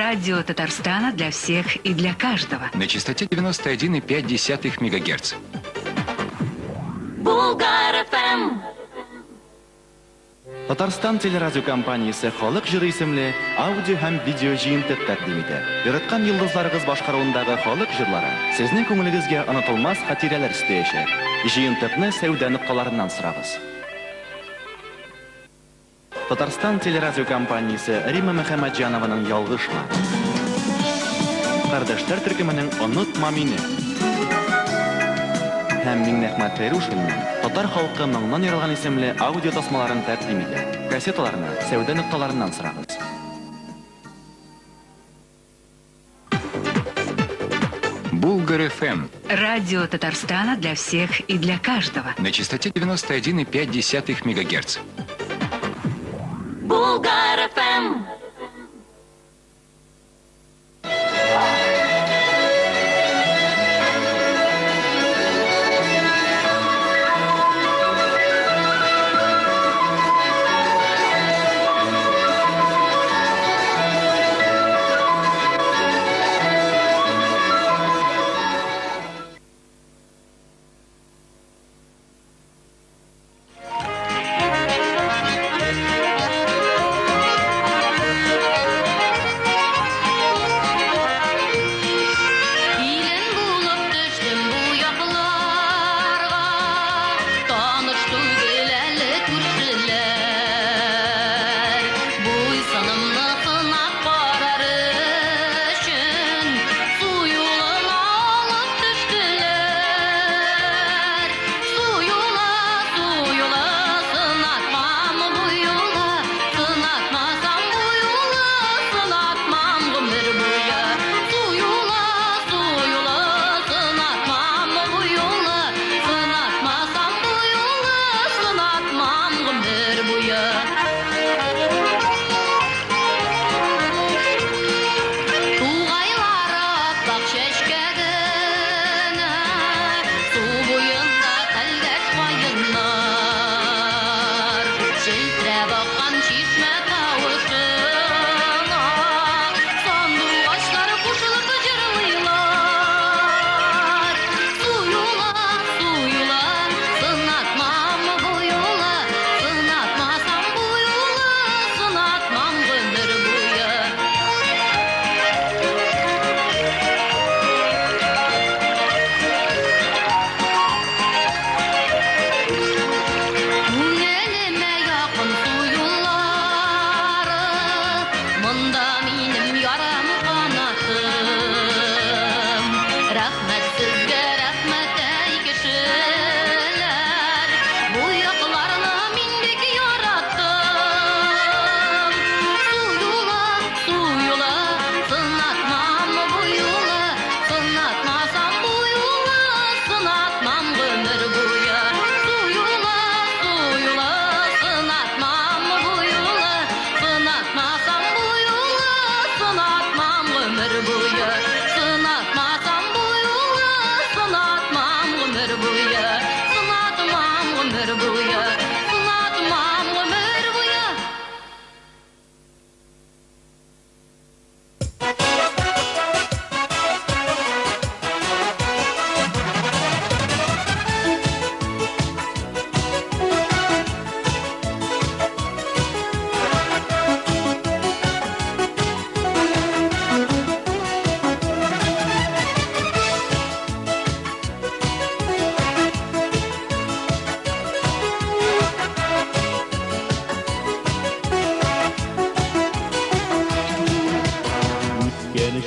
Радио Татарстана для всех и для каждого. На частоте 91,5 МГц. Булгар-ФМ. Татарстан телерадиокомпаниясе «Халык җыры» исемле аудио һәм видео җыентык тәкъдим итә. Яраткан йолдызларыгыз башкаруындагы халык җырлары сезнең күңелегезгә онытылмас хатирәләр өстәячәк. Җыентыкны сәүдә нокталарыннан сорагыз. Татарстан телерадиокомпаниясе Римма Мөхәммәтҗанованың «Ялгышма», Кардәшләр төркеменең «Онытма мине» һәм Миңнәхмәт Фәйрушинның «Татар халкы моңнан яралган» исемле аудио тасмаларын тәкъдим итә. Кассеталарны сәүдә нокталарыннан сорагыз. Булгар-ФМ. Радио Татарстана для всех и для каждого. На частоте 91,5 МГц. Булгар-ФМ.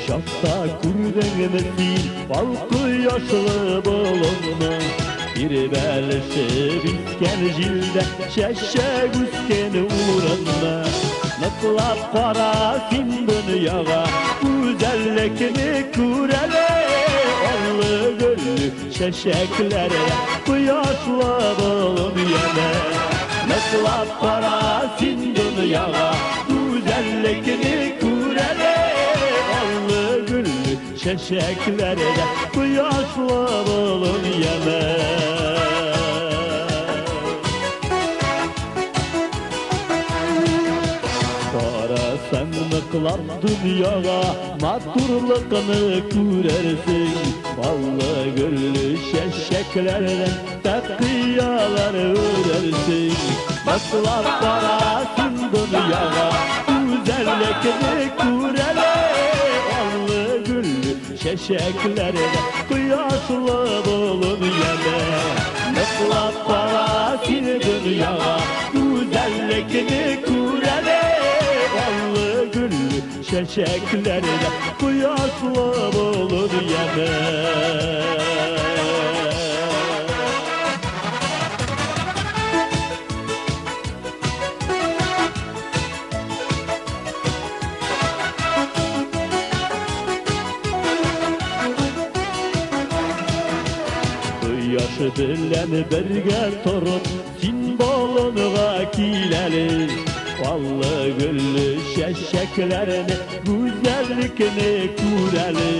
Чакта күрдеңме син бал кояшлы болынны? Тирбәлешеп искән җилдә чәчәк үскән урынны. Ныклап кара син дөньяга, гүзәллекне күр әле. Аллы гөлле чәчәкләре, кояшлы болын яме. Ныклап кара син дөньяга, гүзәллекне күр әле. Чәчәкләре дә кояшлы болын яме. Карасаң Ныклап дөньяга матурлыкны күрерсең. Баллы гөлле чәчәкләрдән тәкыялар үрерсең. Ныклап кара син дөньяга, гүзәллекне күр әле. Аллы гөлле чәчәкләрдә кояшлы болын яме. Ныклап кара син дөньяга, гүзәллекне күр әле. Аллы гөлле чәчәкләрдә кояшлы болын яме. Кояш белән бергә торып, син болынга кил әле. Аллы гөлле чәчәкләрне, гүзәллекне күр әле.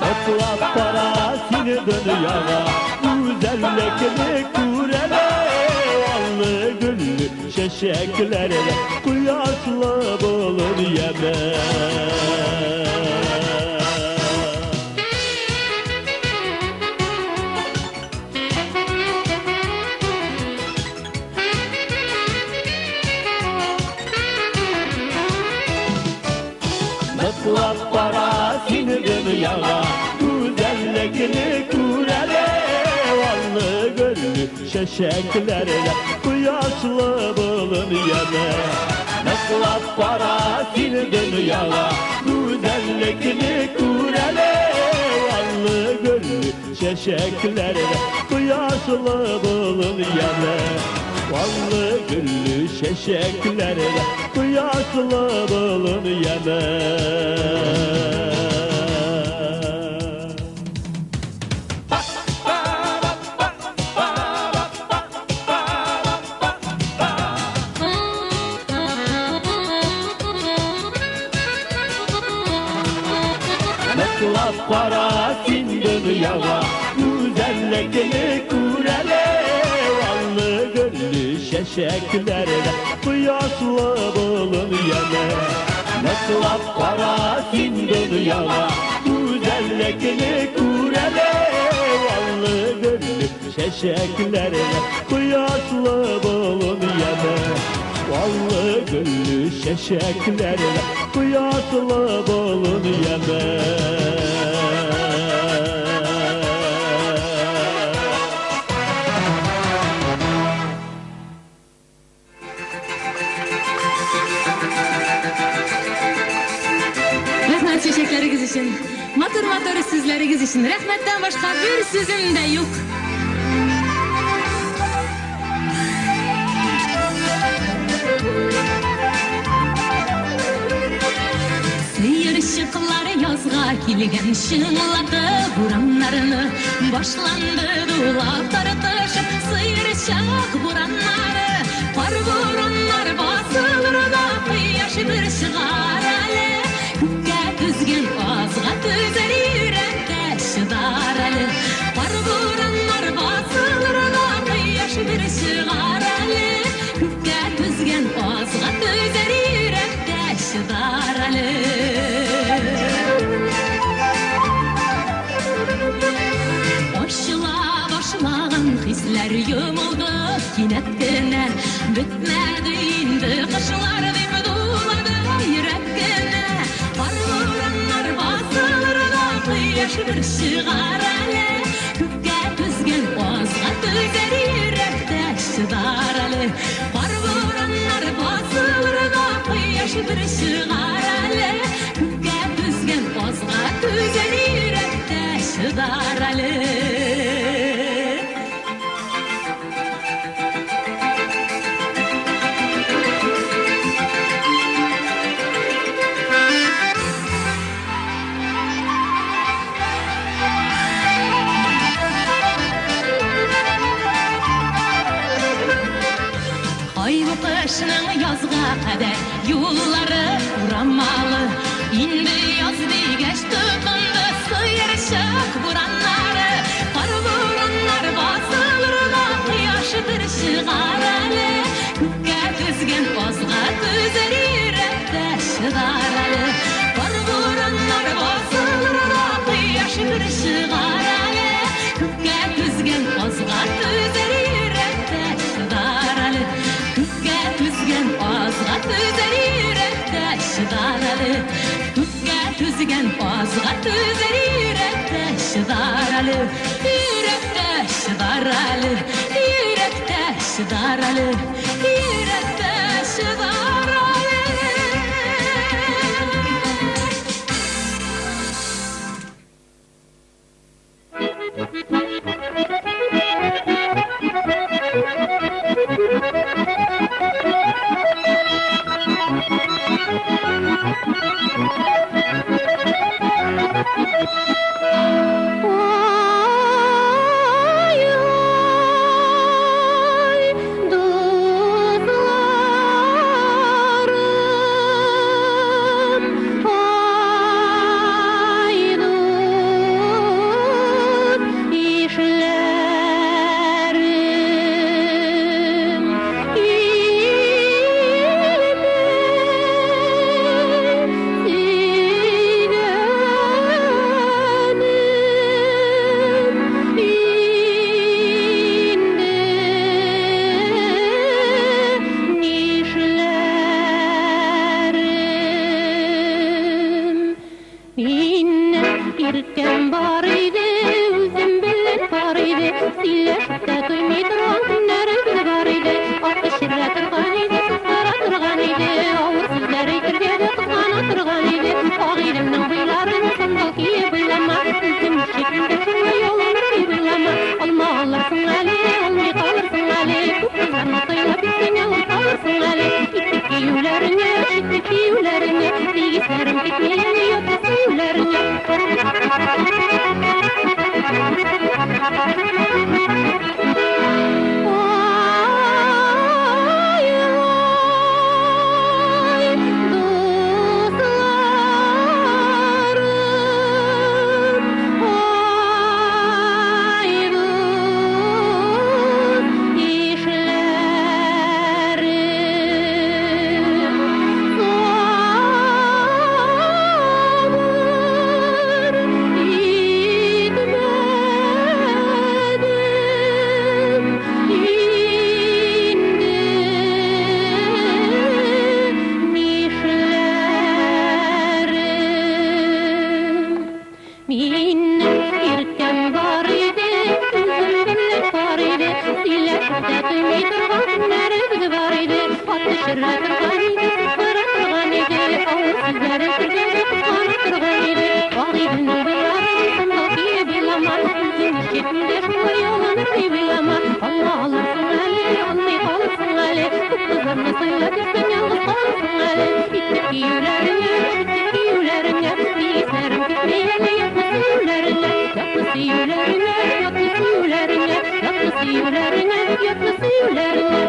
Ныклап кара син дөньяга, гүзәллекне күр әле. Аллы гөлле чәчәкләрдә кояшлы болын яме. Ныклап кара син дөньяга, гүзәллекне күр әле. Аллы гөлле чәчәкләрдә кояшлы болын яме. Ныклап кара син дөньяга, гүзәллекне күр әле. Аллы гөлле чәчәкләрдә кояшлы болын яме. Аллы гөлле чәчәкләрдә кояшлы болын яме. Ныклап кара син дөньяга, гүзәллекне күр әле. Аллы гөлле чәчәкләрдә кояшлы болын яме. Ныклап кара син дөньяга, гүзәллекне күр әле. Аллы гөлле чәчәкләрдә кояшлы болын яме. Аллы гөлле чәчәкләрдә кояшлы болын яме. Рәхмәт чәчәкләрегез өчен, матур-матур сүзләрегез өчен. Рәхмәттән башка бер сүзем дә юк. Сыерчыклар язга килгән, чыңлатып урамнарны. Башланды дулап тартышып сыерчык бураннары. Кар бураннар басылыр да, кояш бер чыгар әле. Күккә түзгән азга түзәр, йөрәктә чыдар әле. Кар бураннар басылыр да, кояш бер чыгар әле. Күккә түзгән азга түзәр, йөрәктә чыдар әле. Ачыла башлаган хисләр йомылды кинәт кенә. Бетмәде инде кышлар дип дулады йөрәк кенә. Кар бураннар басылыр да, кояш бер чыгар әле. Күккә түзгән азга түзәр, йөрәктә чыдар әле. Кар бураннар басылыр да, кояш бер чыгар әле. Күккә түзгән азга түзәр, йөрәктә чыдар әле. Ай бу кышның язга кадәр юллары урамалы. Инде яз дигәч тотынды сыерчык бураннары. Кар бураннар басылыр да, кояш бер чыгар әле. Күккә түзгән азга түзәр, йөрәктә чыдар Азга түзәр йөрәктә чыдар әле, йөрәктә чыдар әле, йөрәктә чыдар әле, йөрәктә чыдар әле. Ай, дусларым, ай, дус ишләрем, илне сөйгәнем инде нишләрем? Минем иркәм бар иде, үзем белән бар иде, сөйләшеп тә туймый торган көннәребез бар иде. Ат эчерә торган иде, сызгыра торган иде, авыр сүзләр әйтергә дә кызгана торган иде. Агыйдемнең буйларын сандал киеп уйлама, үзем ничек инде шулай ялыныр дип уйлама. Алма алырсың әле, алмый калырсың әле, күп кызларны сайлап итсәң ялгыз калырсың әле. Итек киюләреңә, читек киюләреңә, тигезләрем китми әле ятты сөюләреңә. Ай, ай, дусларым, ай, дус ишләрем, сабыр итмәдем инде нишләрем? Минем иркәм бар иде, үзем белән бар иде, сөйләшеп тә туймый торган көннәребез бар иде. Ат төшерә торган иде, сызгыра торган иде, авыр сүзләр әйтергә дә кызгана торган иде. Агыйдемнең буйларын сандал киеп уйлама, үзең ничек инде шулай ялыныр дип уйлама. Алма алырсың әле, алмый калырсың әле, күп кызларны сайлап йөрсәң ялгыз калырсың әле. Итек киюләреңә, читек киюләреңә, тигезләрем китми әле ятны сөюләреңә, ятны сөюләреңә, ятны сөюләреңә, ятны сөюләреңә, ятны сөюләреңә.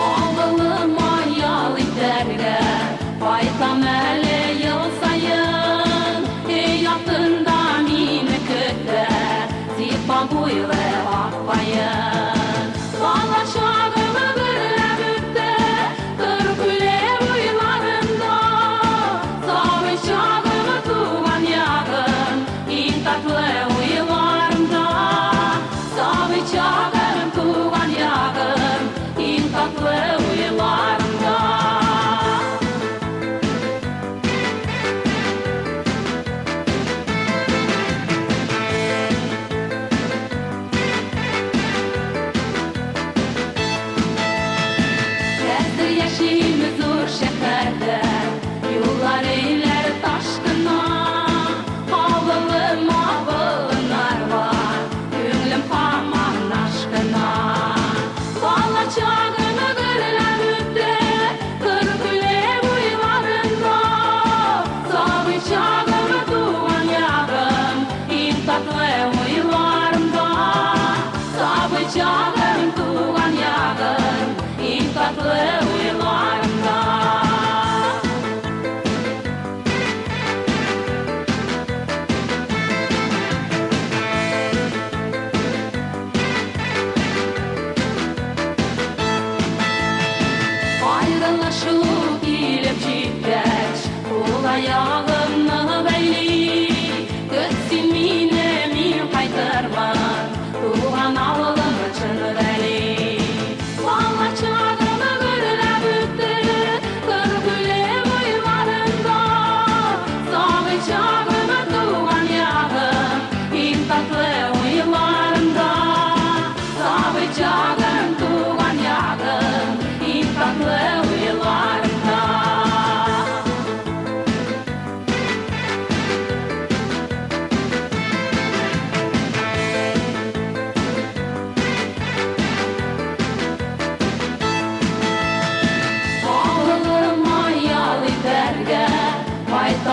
Авылыма ял итәргә кайтам әле ел саен. Өй артында мине көтә зифа буйлы ак каен. Бала чагым гөрләп үтте кыр күле буйларында. Сабый чагым туган ягым иң татлы уйларымда. Сабый чагым туган ягым иң татлы уйларымда.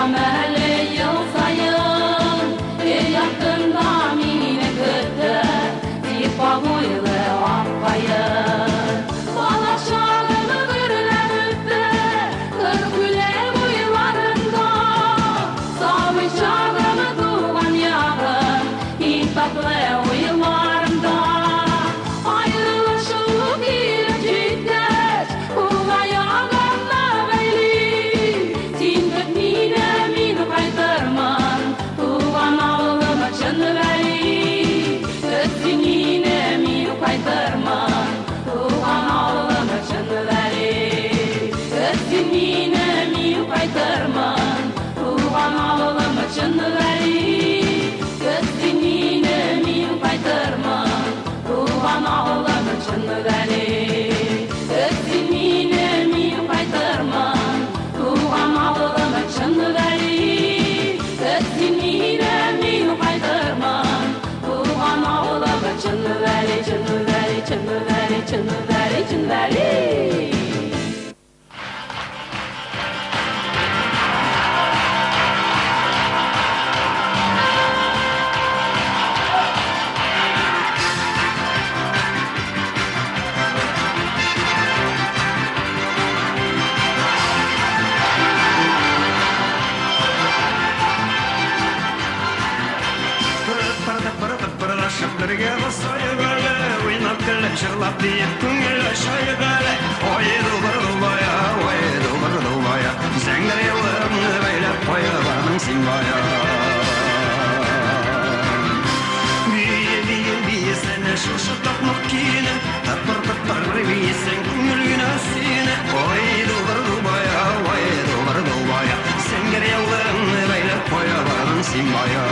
Кайтам әле ел саен, өй артында мине көтә зифа буйлы ак каен. Бала чагым гөрләп үтте кыр күле буйларында. Сабый чагым туган ягым иң татлы уйларымда. Аерылышу килеп җиткәч, кул аягымны бәйли. Син көт мине, мин кайтырмын туган авылым Чынвәли. Көт син мине, мин кайтырмын туган авылым Чынвәли. Көт син мине, мин кайтырмын туган авылым Чынвәли. Көт син мине, мин кайтырмын туган авылым Чынвәли. Көт син мине, мин кайтырмын туган авылым Чынвәли. Көт син мине, мин кайтырмын туган авылым Чынвәли, Чынвәли, Чынвәли, Чынвәли, Чынвәли. Бергә басайык әле, уйнап көлеп, җырлап биеп, күңел ачайык әле. Ой, дубыр-дубая, ой, дубыр-дубая, зәңгәр яулыгыңны бәйләп куя бардың син бая. Бие, бие, биесене, шушы такмак көенә, тыпыр-тыпыр биесең, күңел генә сөенә. Ой, дубыр-дубая, ой, дубыр-дубая, зәңгәр яулыгыңны бәйләп куя бардың син бая.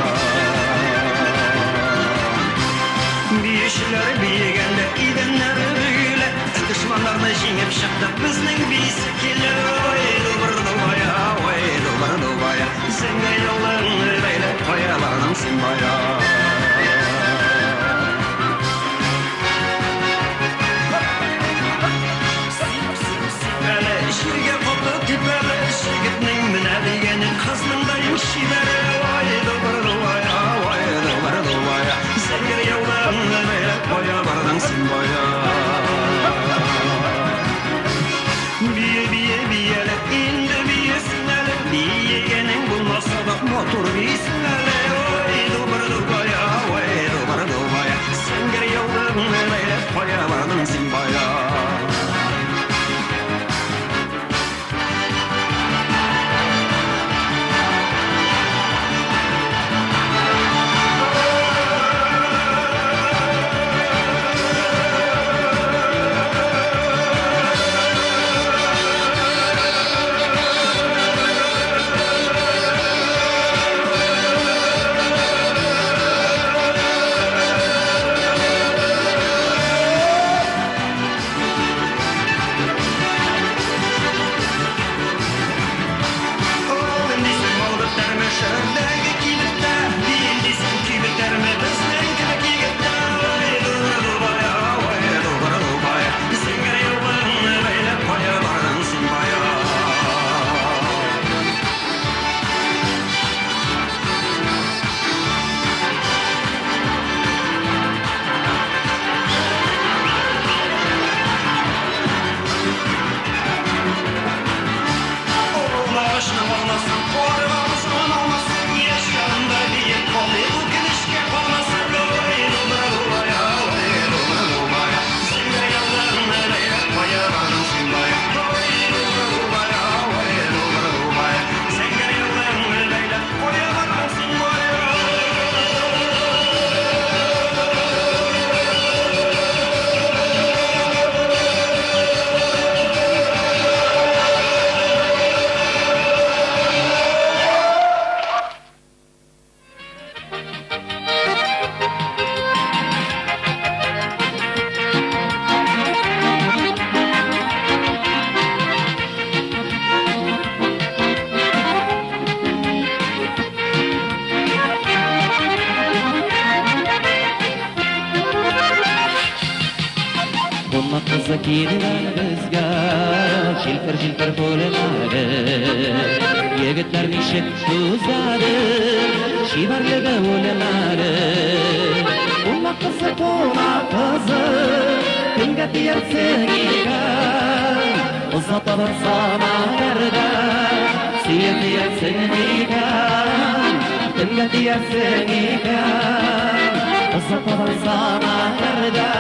Биючеләр биегәндә идәннәре бөгелә, дошманнарны җиңеп чыкты безнең биисе килә. Ой, дубыр-дубая, ой, дубыр-дубая, зәңгәр яулыгыңны бәйләп куя бардың син бая. Сип, сип, сип әле, җиргә каты тип әле, җегетнең менә дигәне, кызның да иң чибәре. Ой, дубыр-дубая, ой, дубыр-дубая, зәңгәр яулыгыңны бәйләп куя бардың син бая. Бие, бие, бияле, инде биесең әле, биегәнең булмаса да матур биисең әле. Ой, дубыр-дубая, ой, дубыр-дубая, зәңгәр яулыгыңны бәйләп куя бардың син бая. Алым дисең, мал бетәрме шәһәрдәге кибеттә, бием дисең, көй бетәрме безнең кебек егеттә. Ой, дубыр-дубая, ой, дубыр-дубая, зәңгәр яулыгыңны бәйләп куя бардың син бая. Агачның алмасын, каргамызның алмасын, яшь чагында биеп калды, үкенечкә калмасын. Ой, дубыр-дубая, ой, дубыр-дубая, зәңгәр яулыгыңны бәйләп куя бардың син бая. Ой, дубыр-дубая, ой, дубыр-дубая, зәңгәр яулыгыңны бәйләп куя бардың син бая. Кунак кызы килгән безгә, җилпер-җилпер күлмәге. Егетләр ничек түзәдер, чибәрлеге үлемәле. Кунак кызы, кунак кызы, кемгә тиярсең икән? Озата барсам әгәр дә, сөям диярсең микән? Кемгә тиярсең икән? Озата барсам әгәр дә,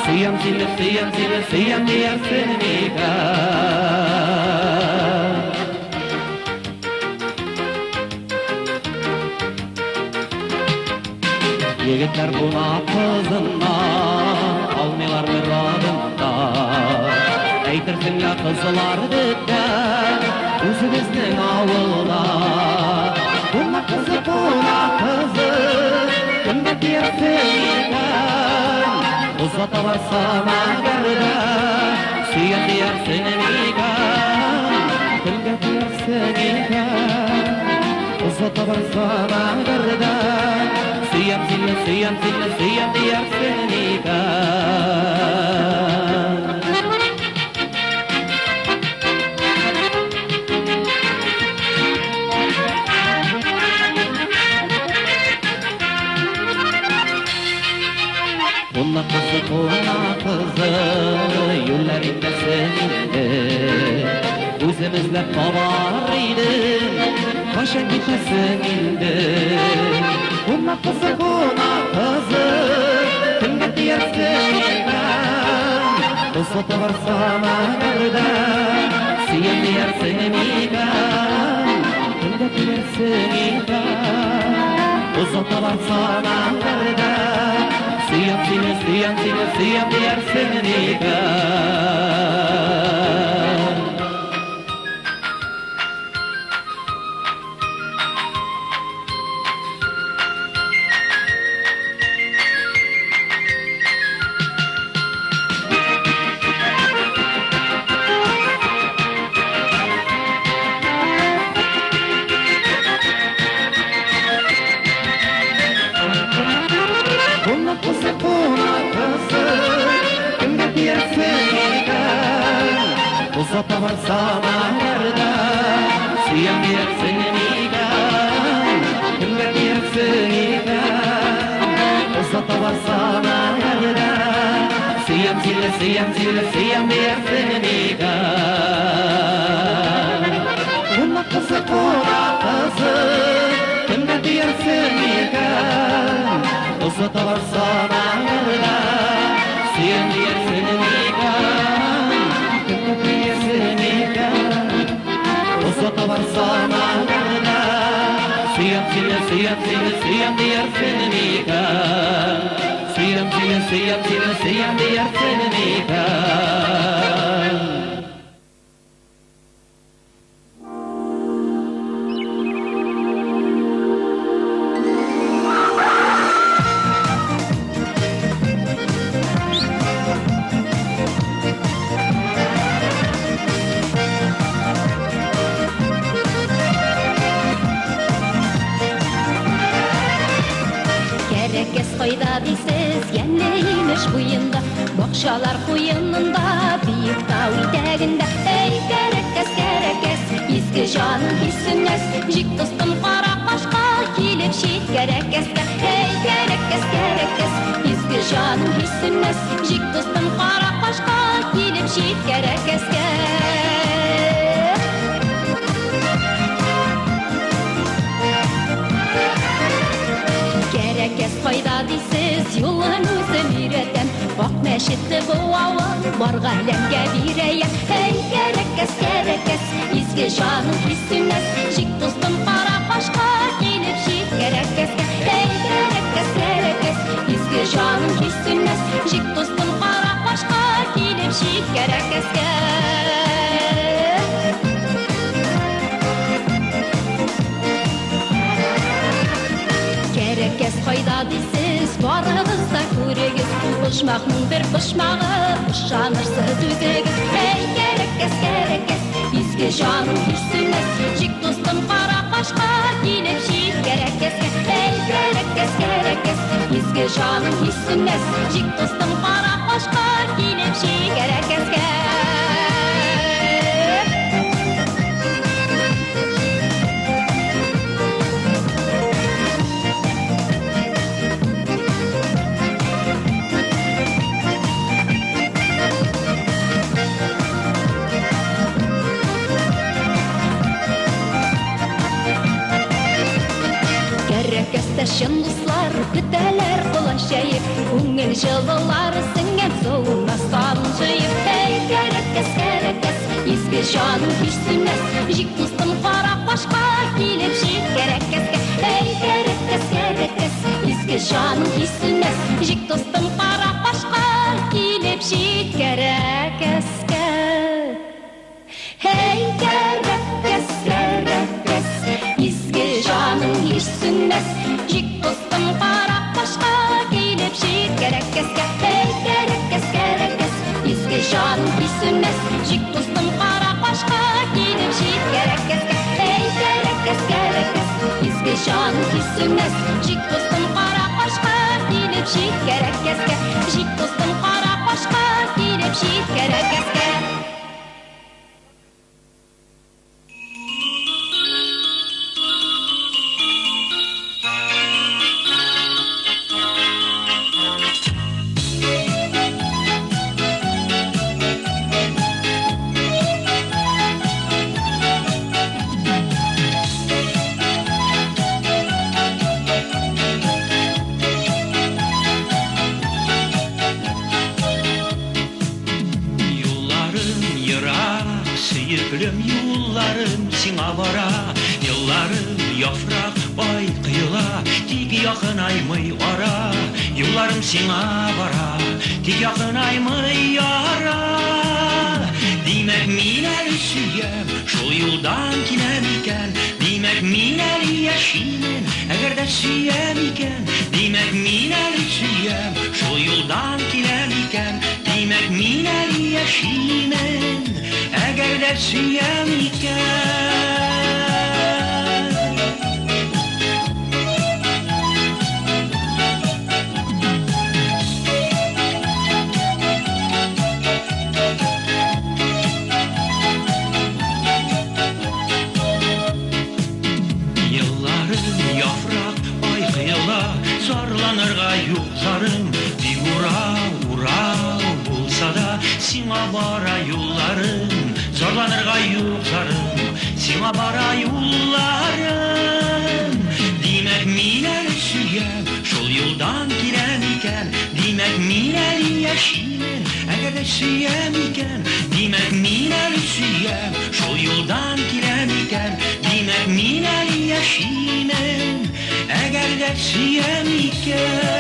сөям сине, сөям сине, сөям диярсең микән? Егетләр кунак кызыннан алмыйлар бер адым да. Әйтерсең лә кызлар беткән үзебезнең авылда. Кунак кызы, кунак кызы, кемгә тиярсең икән? Озата барсам әгәр дә, сөям диярсең микән? Кемгә тиярсең икән? Озата барсам әгәр дә, сөям сине, сөям сине, сөям диярсең микән? Кунак кызы, кунак кызы, юллар итмәсен инде. Үзем эзләп табар идем, кайчан китәсең инде? Кунак кызы, кунак кызы, кемгә тиярсең икән? Озата барсам әгәр дә, сөям диярсең микән? Кемгә тиярсең икән? Озата барсам әгәр дә, сөям сине, сөям сине, сөям диярсең микән? Кунак кызы, кунак кызы, кемгә тиярсең икән? Озата барсам әгәр дә, сөям диярсең микән? Кемгә тиярсең икән? Озата барсам әгәр дә, сөям сине, сөям сине, сөям диярсең микән? Кунак кызы, кунак кызы, кемгә тиярсең икән? Озата барсам әгәр дә, сөям диярсең микән? Кемгә тиярсең икән? Озата барсам әгәр дә, сөям сине, сөям сине, сөям диярсең микән? Сөям сине, сөям сине, сөям диярсең микән? Кәрәкәс кайда дисез, янә инеш буенда, бакчалар куенында, биек тау итәгендә. Әй, кәрәкәс, кәрәкәс, изге җаның хисенәс, җик дустым кара кашка килеп җит кәрәкәскә. Әй, кәрәкәс, кәрәкәс, изге җаның хисенәс, җик дустым кара кашка килеп җит кәрәкәскә. Кәрәкәс кайда дисез, юлын үзем өйрәтәм. Ак мәчетле бу авыл бар галәмгә бирәям. Әй, кәрәкәс, кәрәкәс, изге җаның хисенәс, җик дустым кара кашка килеп җит кәрәкәскә. Әй, кәрәкәс, кәрәкәс, изге җаның хисенәс, җик дустым кара кашка килеп җит кәрәкәскә. Кәрәкәс кайда дисез, барыгыз да күрегез, почмакның бер почмагы, ышанырсыз үзегез. Әй, кәрәкәс, кәрәкәс, изге җаның хисенәс, җик дустым кара кашка килеп җит кәрәкәскә. Әй, кәрәкәс, кәрәкәс, изге җаның хисенәс, җик дустым кара кашка килеп җит кәрәкәскә. Җылылар сеңгән суына җыеп. Әй, кәрәкәс, кәрәкәс, изге җаның һич сүнмәс. Җик дустым кара кашка килеп җит кәрәкәскә. Әй, кәрәкәс, кәрәкәс, изге җаның һич сүнмәс. Җик дустым кара кашка килеп җит кәрәкәскә. Әй, кәрәкәс, кәрәкәс, изге җаның һич сүнмәс. Җик дустым кара кашка килеп җит кәрәкәскә. Әй, кәрәкәс, кәрәкәс, изге җаның һич сүнмәс. Җик дустым кара кашка килеп җит кәрәкәскә. Әй, кәрәкәс, кәрәкәс, изге җаның һич сүнмәс. Җик дустым кара кашка килеп җит кәрәкәскә. Җик дустым кара кашка килеп җит кәрәкәскә. Юлларым ерак, сөеклем юлларым сиңа бара. Юлларым яфрак, ай коела, тик якынаймый ара. Юлларым сиңа бара, тик якынаймый ара. Димәк, мин әле сөям, шул юлдан киләм икән. Димәк, мин әле яшимен, әгәр дә сөям икән. Димәк, мин әле сөям, шул юлдан киләм икән. Димәк, мин әле яшимен, әгәр дә сөям икән. Елларым яфрак, ай кыела, зарланырга юк зарым. Тик урау, урау булса да, сиңа бара юлларым. Зарланырга юк зарым, сиңа бара юлларым. Димәк, мин әле сөям, шул юлдан киләм икән. Димәк, мин әле яшимен, әгәр дә сөям икән. Димәк, мин әле сөям, шул юлдан киләм икән. Димәк, мин әле яшимен, әгәр дә сөям икән.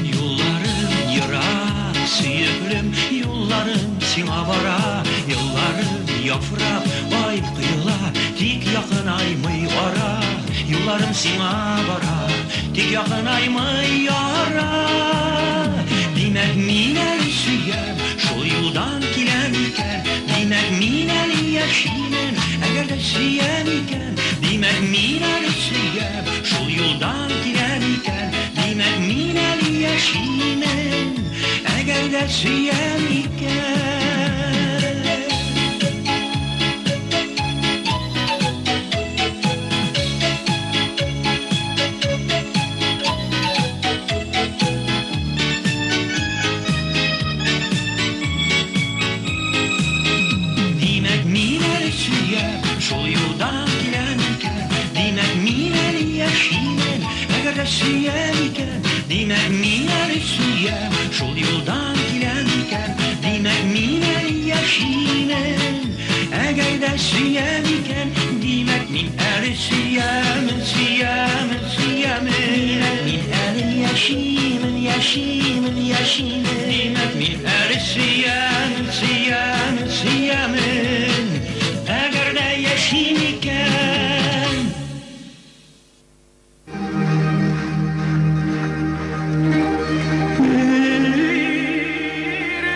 Юлларым ерак, сөеклем, юлларым сиңа бара. Юлларым яфрак, ай коела, тик якынаймый ара. Юлларым сиңа бара, тик якынаймый ара. Димәк, мин әле сөям, шул юлдан киләм икән. Димәк, мин әле яшимен, әгәр дә сөям икән. Димәк, мин әле сөям, шул юлдан киләм икән. Димәк, мин әле яшимен, әгәр дә сөям икән. Димәк, мин әле сөям, шул юлдан киләм икән. Димәк, мин әле яшимен, әгәр дә сөям икән. Димәк, мин әле сөям, шул юлдан киләм икән. Димәк, мин әле яшимен, әгәр дә сөям икән. Димәк, мин әле сөямен, сөямен, сөямен. Димәк, мин әле яшимен, яшимен, яшимен. Димәк, мин әле сөямен, сөямен, сөямен. Әгәр дә яшим икән.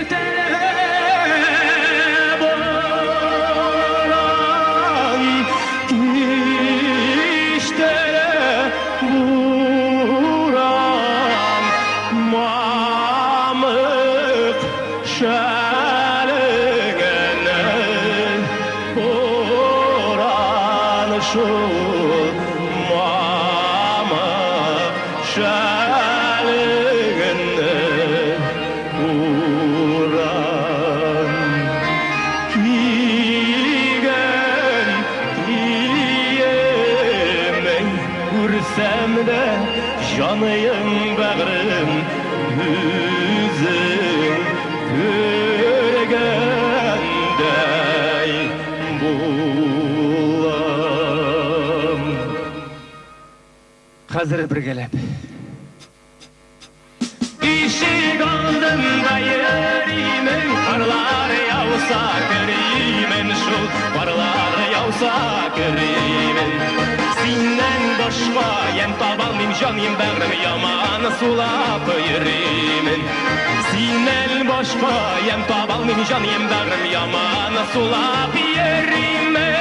Иртәлә буран, киштәлә буран, мамык шәле. Үзең күргәндәй булам. Хәзер бергәләп. Ишек алдында йөримен, карлар яуса керимен шул, карлар яуса керимен. Синнән башка ямь табалмыйм, җаным бәгърем, яман сулап йөримен. Синнән башка ямь табалмыйм, җаным бәгърем, яман сулап йөримен.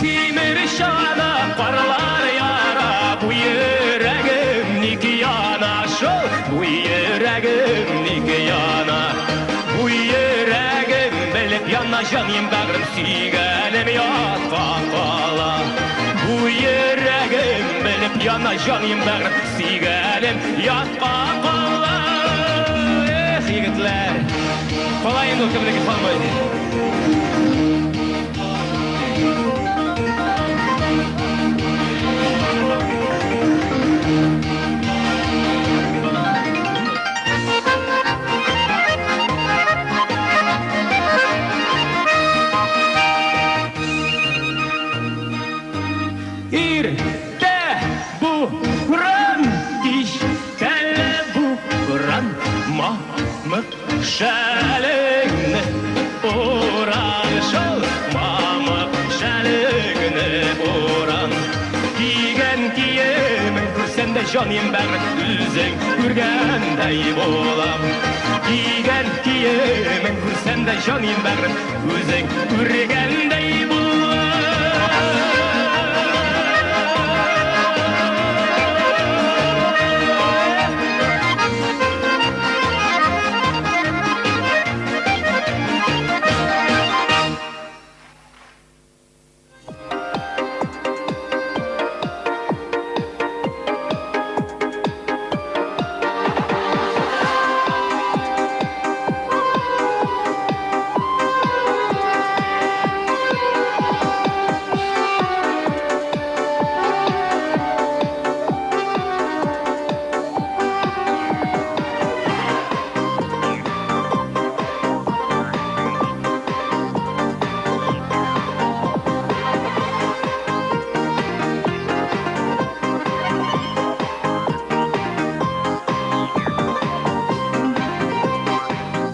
Тимер чана карлар яра, бу йөрәгем ник яна шул, бу йөрәгем ник яна. Бу йөрәгем белеп яна, җаным бәгърем, сөйгәнем ятка кала. Бу йөрәгем белеп яна, җаным бәгърем, сөйгәнем ятка кала. Эх, егетләр, кала инде ул кемнеке калмый. Иртә буран, кичтә буран, мамык шәлеңне уран шул, мамык шәлеңне уран. Кигән киемең күрсәм дә, җаным бәгърем, үзең күргәндәй булам. Кигән киемең күрсәм дә, җаным бәгърем, үзең күргәндәй булам.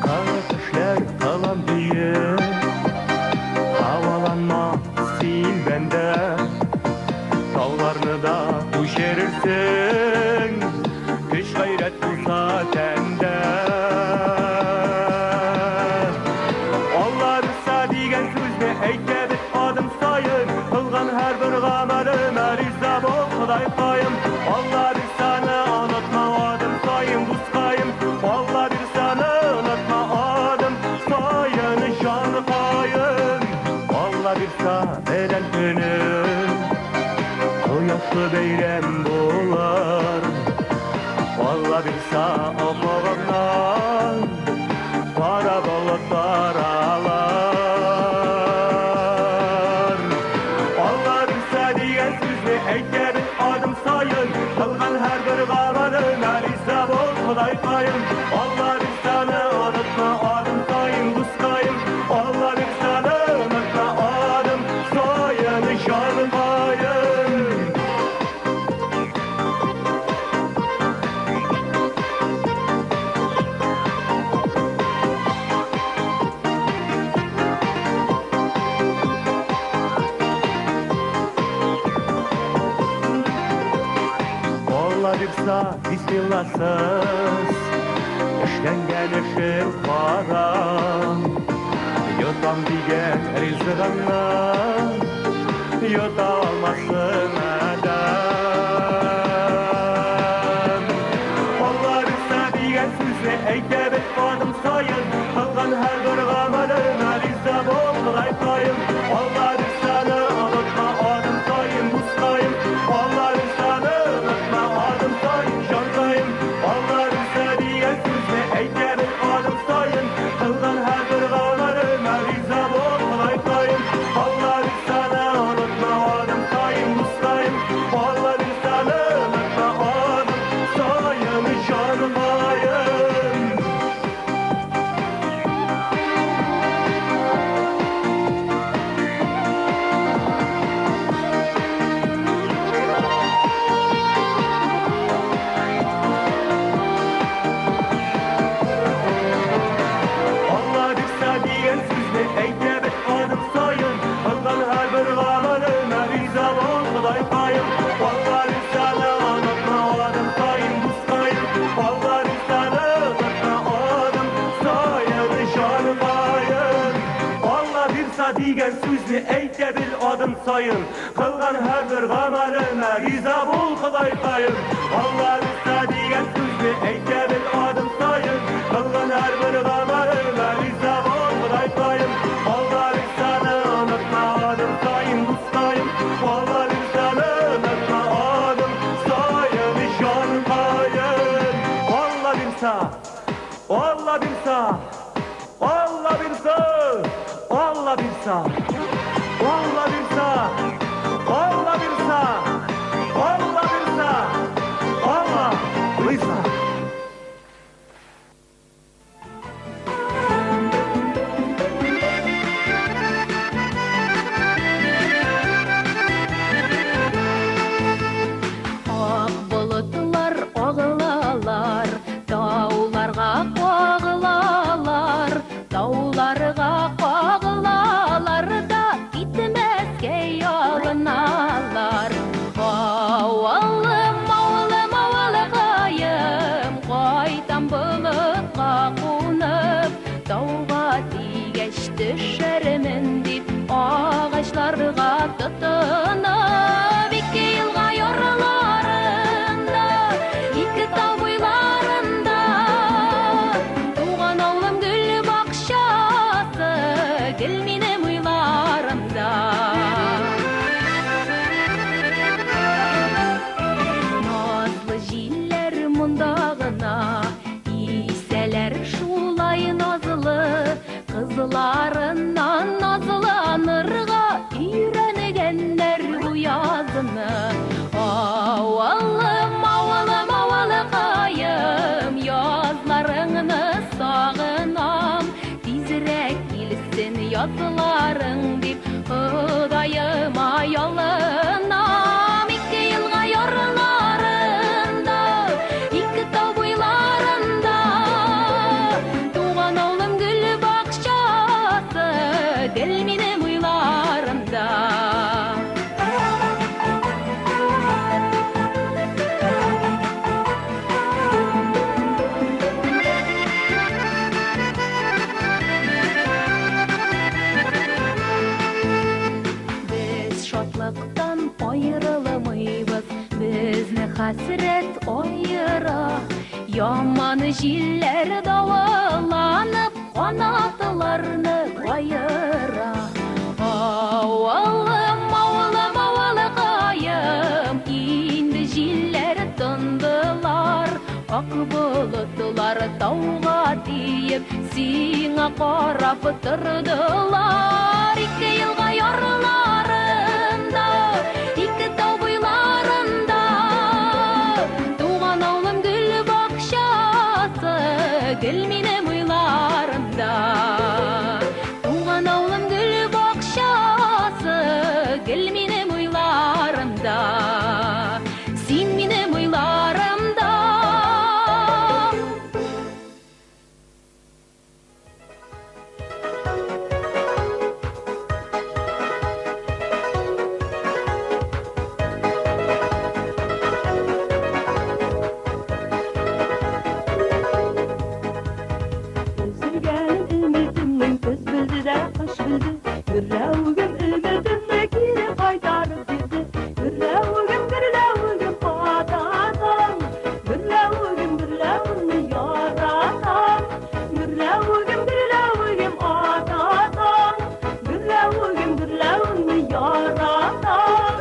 Кара төшләр кылам бию, Һаваланма син бәндә, Тауларны да күчерерсең, Көч гайрәт булса тәндә. Алла бирса дигән сүзне әйтәбез адым саен, Кылган һәрбер гамәлемә риза бул, Ходайкаем. Алла бирсаны онытма адым саен, дускаем. Алла бирсаны онытма адым саен, җанкаем. Алла бирса белән көнем, Кояшлы бәйрәм булыр. Алла бирса офыгымнан кара болыт таралар. Алла бирса дигән сүзне әйтәбез адым саен, Кылган һәрбер гамәлемә риза бул, Ходайкаем. Алла бирсаны онытма адым саен, дускаем. Алла бирсаны онытма адым саен, җанкаем. Алла бирса бисмилласыз Эшләнгән эшем харам. Йотам дигән ризыгыңны Йота алмасын адәм. Алла бирса дигән сүзне әйтәбез адым саен, Кылган һәрбер гамәлемә риза бул, Ходайкаем. Алла бирсаны онытма адым саен, дускаем. Алла бирсаны онытма адым саен, җанкаем. Алла бирса дигән сүзне әйтәбез адым саен, Кылган һәрбер гамәлемә риза бул, Ходайкаем. Алла бирсаны онытма адым саен. дигән сүзне әйтә бел адым саен. Кылган һәрбер гамәлемә риза бул, Ходайкаем. Алла бирса дигән сүзне әйтә бел адым саен. Кылган һәрбер гамәлемә риза бул, Ходайкаем. Алла бирсаны онытма адым саен, дускаем. Алла бирсаны онытма адым саен, җанкаем. Алла бирса, Алла бирса, Алла бирса, Алла бирса, Алла бирса, Алла бирса, Алла бирса, Алла бирса. Ак болытлар агылалар, тауларга кагылалар, тауларга кагылалар да китмәскә ялыналар. Авылым, авылым, авылыкаем, кайтам болытка кунып, тауга тигәч төшәрмен дип, агачларга тотынып, ике елга ярларында, ике тау буйларында, туган авылым гөл бакчасы, гел минем уйларымда. Назлы җилләр монда гына, исәләр шулай назлы, кызларыннан назланырга өйрәнгәннәр бу язны. Авылым, авылым, авылыкаем, язларыңны сагынам, тизрәк килсен язларың дип, Ходаема ялынам. Ике елга ярларында, ике тау буйларында, туган авылым гөл бакчасы, гел минем уйларымда. Без шатлыктан аерылмыйбыз, безне хәсрәт аера. Яман җилләр давылланып, канатларны каера. Авылым, авылым, авылыкаем, инде җилләр тындылар, ак болытлар тауга тиеп, сиңа карап тордылар. Ике елга ярларында, ике тау буйларында, туган авылым гөл бакчасы, гел минем уйларымда. Туган авылым гөл бакчасы, гел минем уйларымда. Син минем уйларымда. Өзелгән өметемнең көз белде дә кыш белде. Гөрләвегем өметемне кире кайтарып бирде. Гөрләвегем, гөрләвегем ататам. Гөрләвегем, гөрләвемне яратам. Гөрләвегем, гөрләвегем ататам. Гөрләвегем, гөрләвемне яратам.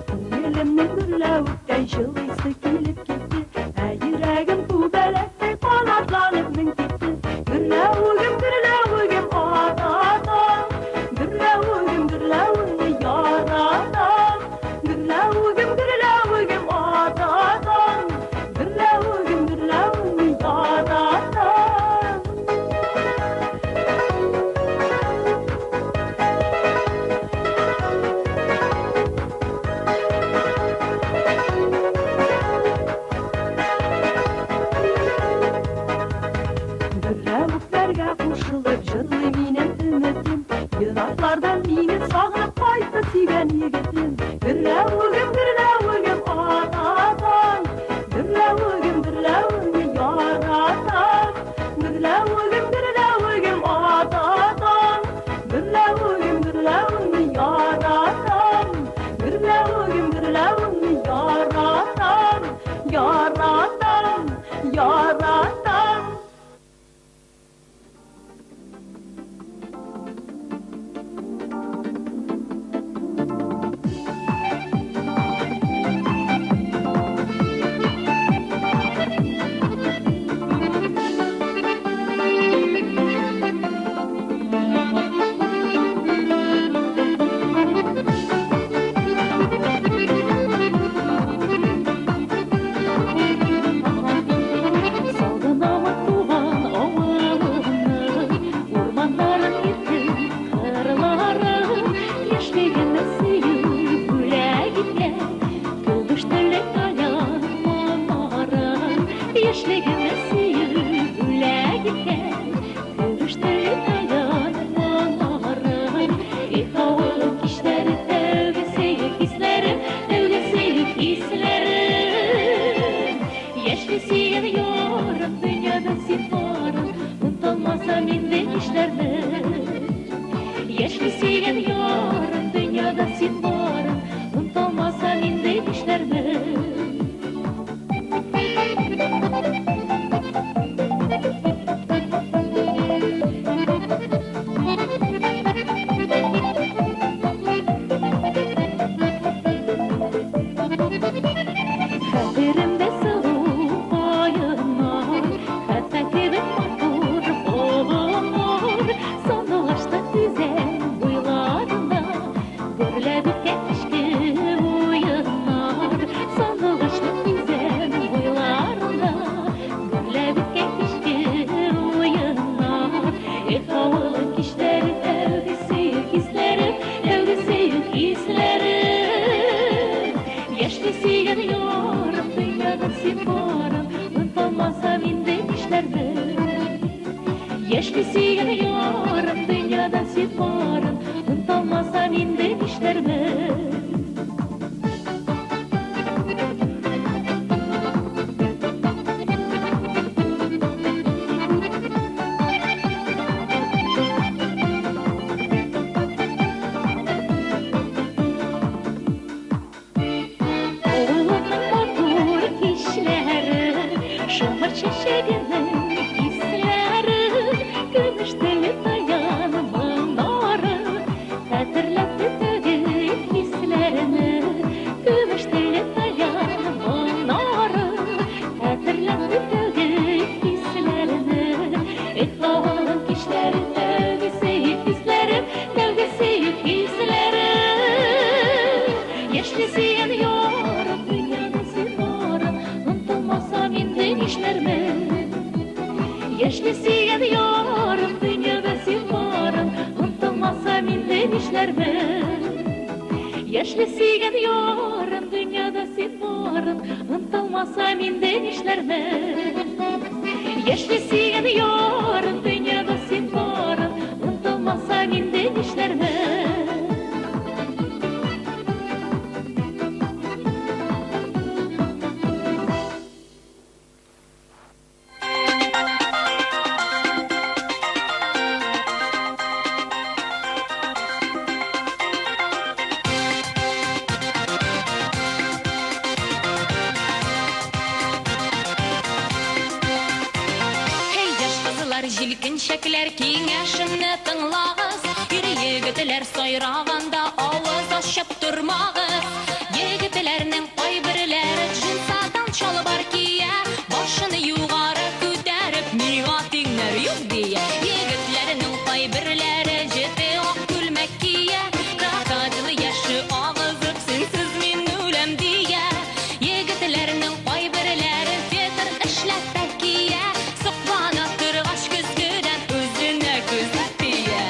Күңелемнең гөрләвектәй җылыйсы килеп китте. Ә йөрәгем күбәләктәй канатланып менеп китте. Гөрләвегем, гөрләвегем ататам. Гөрләвегем, гөрләвемне яратам. Гөрләвегем, гөрләвегем ататам. Гөрләвегем, гөрләвемне яратам. Гөрләвекләргә кушылып җырлый минем өметем. Ераклардан мине сагынып кайтты сөйгән егетем. Гөрләвегем, гөрләвегем ататам. Гөрләвегем, гөрләвемне сөйгән ярым, дөньяда син барың, онытылмасам инде нишләрмен? Хәтеремдә сылу каеннар, хәтфә кебек матур болыннар, сандугачта үзән буйларында гөрләп үткән кичке уеннар, сандугачлы үзән буйларында гөрләп үткән кичке уеннар. Эх, авылым кичләре, тәүге сөю хисләре, тәүге сөю хисләре. Яшьли сөйгән ярым, дөньяда син барың, онытылмасам инде нишләрмен? Яшьли сөйгән ярым, дөньяда син барың, онытылмасам инде нишләрмен? Авылымның матур кичләре, шомырт чәчәгенең исләре, көмеш теле таян моңнары, хәтерләтте тәүге хисләрне, көмеш теле таян моңнары, хәтерләтте тәүге хисләрне. Эх, авылым кичләре, тәүге сөю хисләрем, тәүге сөю хисләрем. Яшьли сөйгән ярым, дөньяда син барың, онытылмасам инде нишләрмен? Яшьли сөйгән ярым, дөньяда син барың, онытылмасам инде нишләрмен? Яшьли сөйгән ярым, дөньяда син барың, онытылмасам инде нишләрмен? Яшьли сөйгән ярым, дөньяда син барың, онытылмасам инде нишләрмен? Һей, яшь кызлар, җилкенчәкләр, киңәшемне тыңлагыз. Ир егетләр сайраганда авыз ачып тормагыз. Егетләрнең кайберләре джинсадан чалбар кия, башын югары күтәреп, миңа тиңнәр юк дия. Егетләрнең кайберләре җете ак күлмәк кия, крокодил яше агызып, синсез мин үләм дия. Егетләрнең кайберләре фетр эшләпә кия, соклана торгач көзгедән үзенә күзе тия.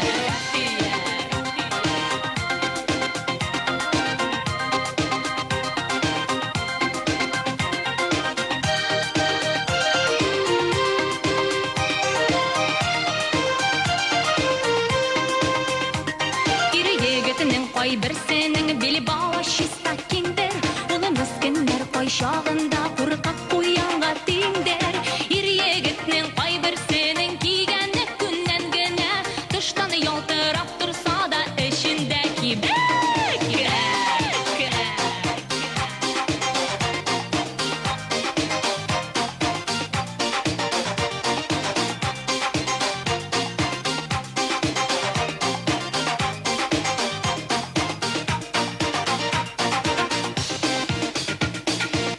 Ир егетнең кайберсенең билбавы чиста киңдер, Ул мескеннәр кайчагында куркак куянга тиңдер. Ир егетнең кайберсенең кигәне күннән генә, тыштан ялтырап торса да эчендә кибәк.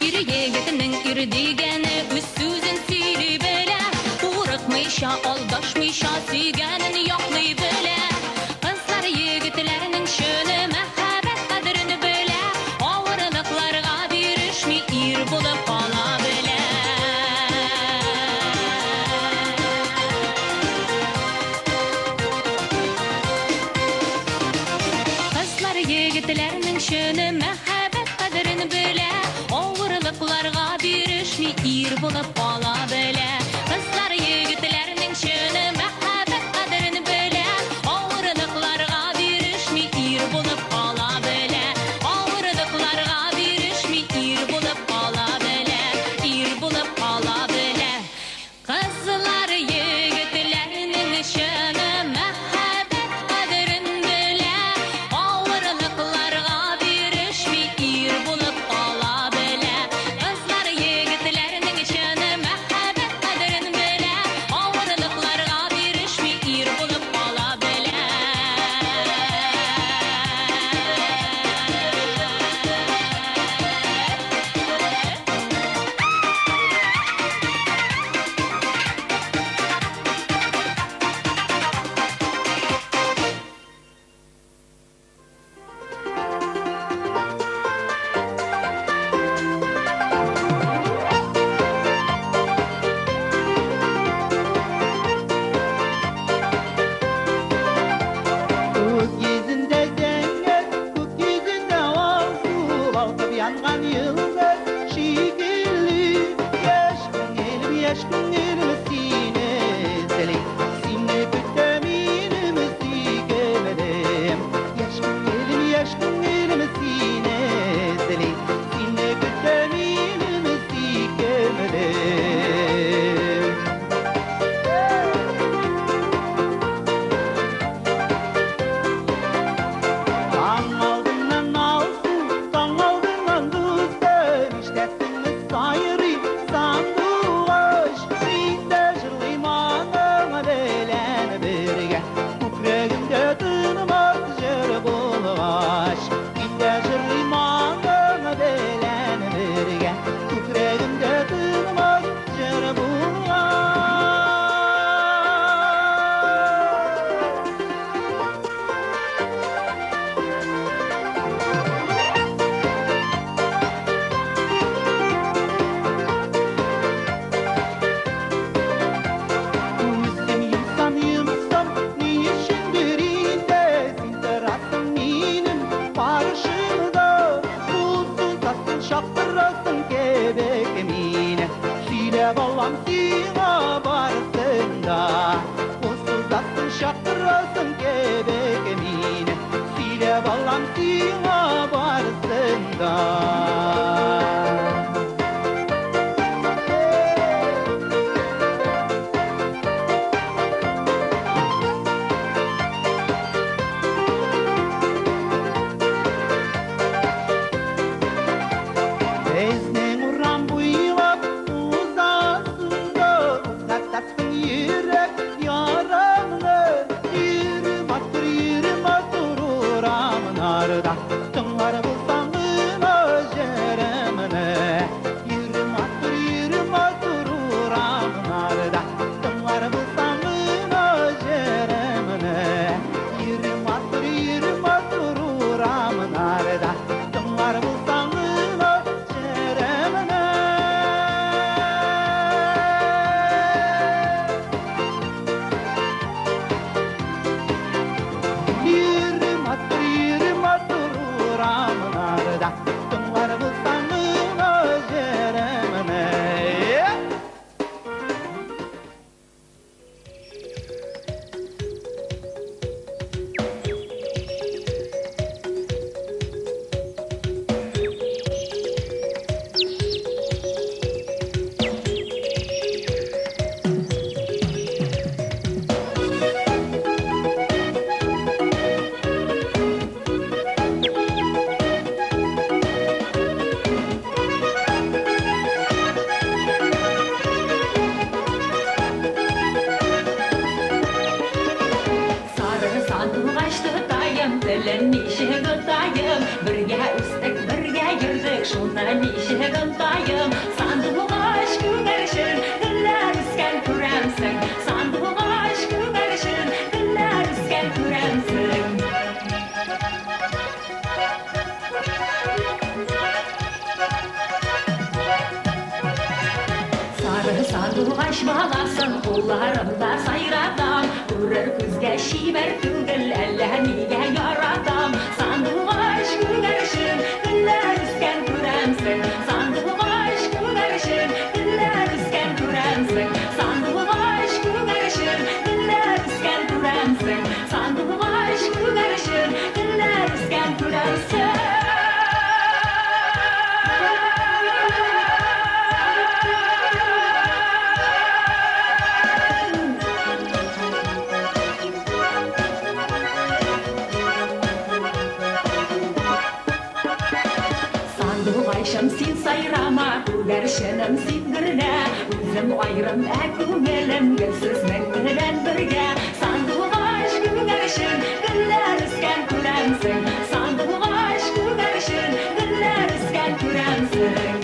Ир егетнең ир дигәне үз сүзен сөйли белә, курыкмыйча, алдашмыйча сөйгәнен яклый белә. Кызлар егетләрнең чыны мәхәббәт кадерен белә, авырлыкларга бирешми ир булып кала белә. Кызлар егетләрнең чыны мәхәббәт кадерен белә, авырлыкларга бирешми ир булып кала белә. Кызлар егетләрнең чыны мәхәббәт кадерен белә, авырлыкларга бирешми ир булып кала белә. Авырлыкларга бирешми ир булып кала белә, ир булып кала белә. Кызлар егетләрнең чыны мәхәббәт кадерен белә, Тыңлар булсаң гына җырымны. Йөри матур, йөри матур урамнарда. Тыңлар булсаң гына җырымны. Йөри матур, йөри матур урамнарда. Тыңлар булсаң гына җырымны. Йөри матур, йөри матур урамнарда. Тыңлар булсаң гына җырымны. Сары сандугач тотаем, телен ничек отаем? Бергә үстек, бергә йөрдек, шуны ничек онтаем? Сандугач күгәрчен, гөлләр үскән күрәмсең. Сандугач күгәрчен, гөлләр үскән күрәмсең. Сары сандугач баласын кулларымда сайратам. Күрер күзгә чибәр түгел, әллә нигә яратам. Сандугач күгәрчен, гөлләр үскән күрәмсең. Сандугач күгәрчен, гөлләр үскән күрәмсең. Сандугач күгәрчен, гөлләр үскән күрәмсең. Сандугач күгәрчен, гөлләр үскән күрәмсең. Сандугачым, син сайрама, күгәрченем, син гөрлә. Үзем аерым, ә күңелем гел сезнең белән бергә. Сандугач күгәрчен, гөлләр үскән күрәмсең. Сандугач күгәрчен, гөлләр үскән күрәмсең.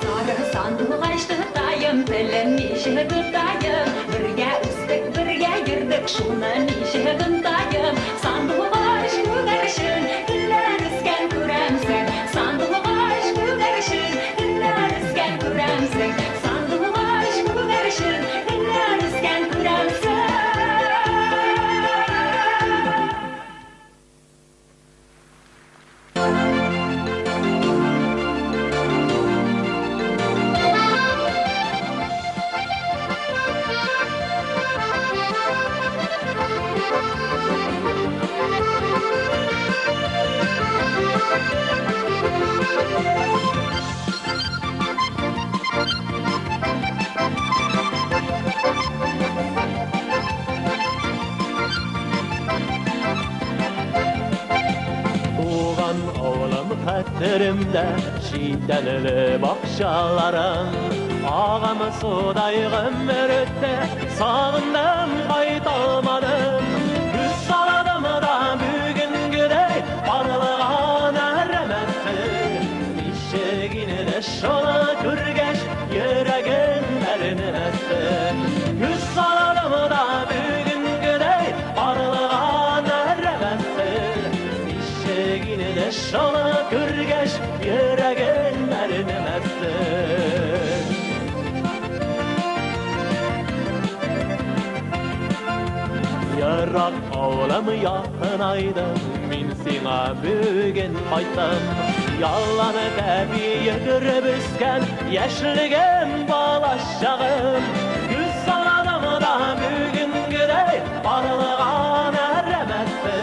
Сары сандугач тотаем, телен ничек отаем? Бергә үстек, бергә йөрдек, шуны ничек онтаем? Сандугач күгәрчен, гөлләр үскән күрәмсең. Сандугач күгәрчен, гөлләр үскән күрәмсең. Сандугач күгәрчен, гөлләр үскән күрәмсең. Туган авылым хәтеремдә, читәнле бакчаларың. Агым судай гомер үтте, сагындым, кайта алмадым. Күз салдым да бүгенгедәй карлыган әрәмәсе. Ничек инде шуны күргәч, йөрәгем әрнемәсен. Күз салдым да бүгенгедәй карлыган әрәмәсе. Ничек инде шуны күргәч, йөрәгем әрнемәсен. Ерак авылым якынайды, мин сиңа бүген кайттым. Яллан тәби йөгереп үскән яшьлегем, балачагым. Күз салдым да бүгенгедәй карлыган әрәмәсе.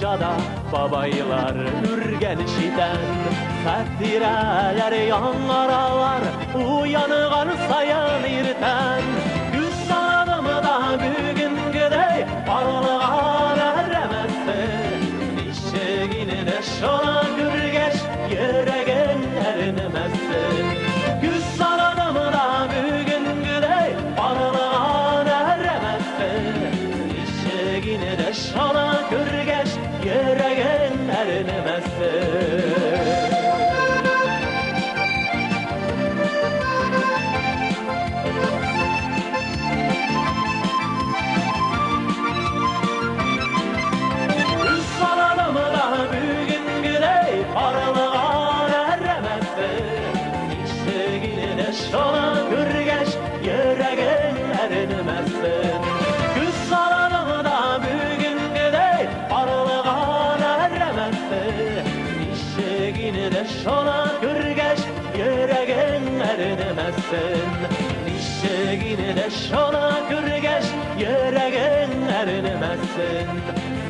Бакчада бабайлар үргән читән. Хатирәләр яңаралар уянган саен иртән. Күз салдымда бүгенгедәй карлыган әрәмәсе. Ничек инде шуны күргәч йөрәгең әрнемәсен. Күз салдымда бүгенгедәй карлыган әрәмәсе. Ничек инде шуны күргәч йөрәгең әрнемәсен. Шуны күргәч йөрәгең әрнемәсен. Күз салдымда бүгенгедәй карлыган әрәмәсе. Ничек инде шуны күргәч йөрәгең әрнемәсен. Ничек инде шуны күргәч йөрәгең әрнемәсен.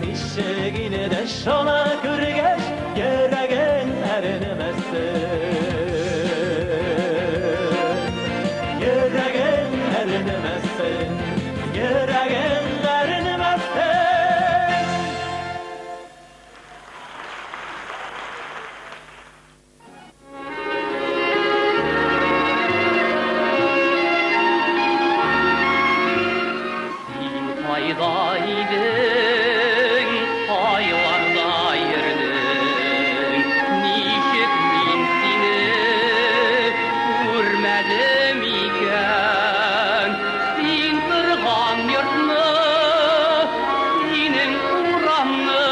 Ничек инде шуны күргәч йөрәгең әрнемәсен. Йөрәгең әрнемәсен, йөрәгең әрнемәсен. Син кайда идең, кайларда йөрдең? Ничек мин сине күрмәдем икән? Син торган йортны, синең урамны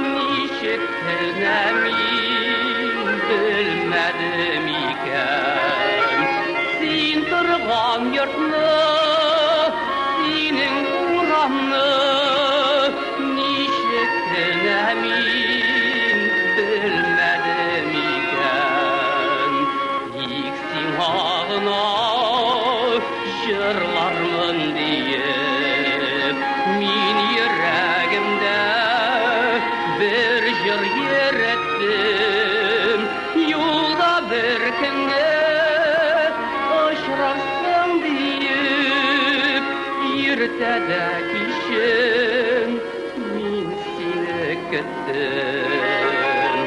ничек кенә мин белмәдем икән? Син торган йортны, синең урамны ничек кенә мин белмәдем икән? Тик сиңа гына җырлармын диеп, мин йөрәгемдә бер җыр йөреттем. Юлда бер көнне очрарсың диеп, иртә дә кичен мин сине көттем.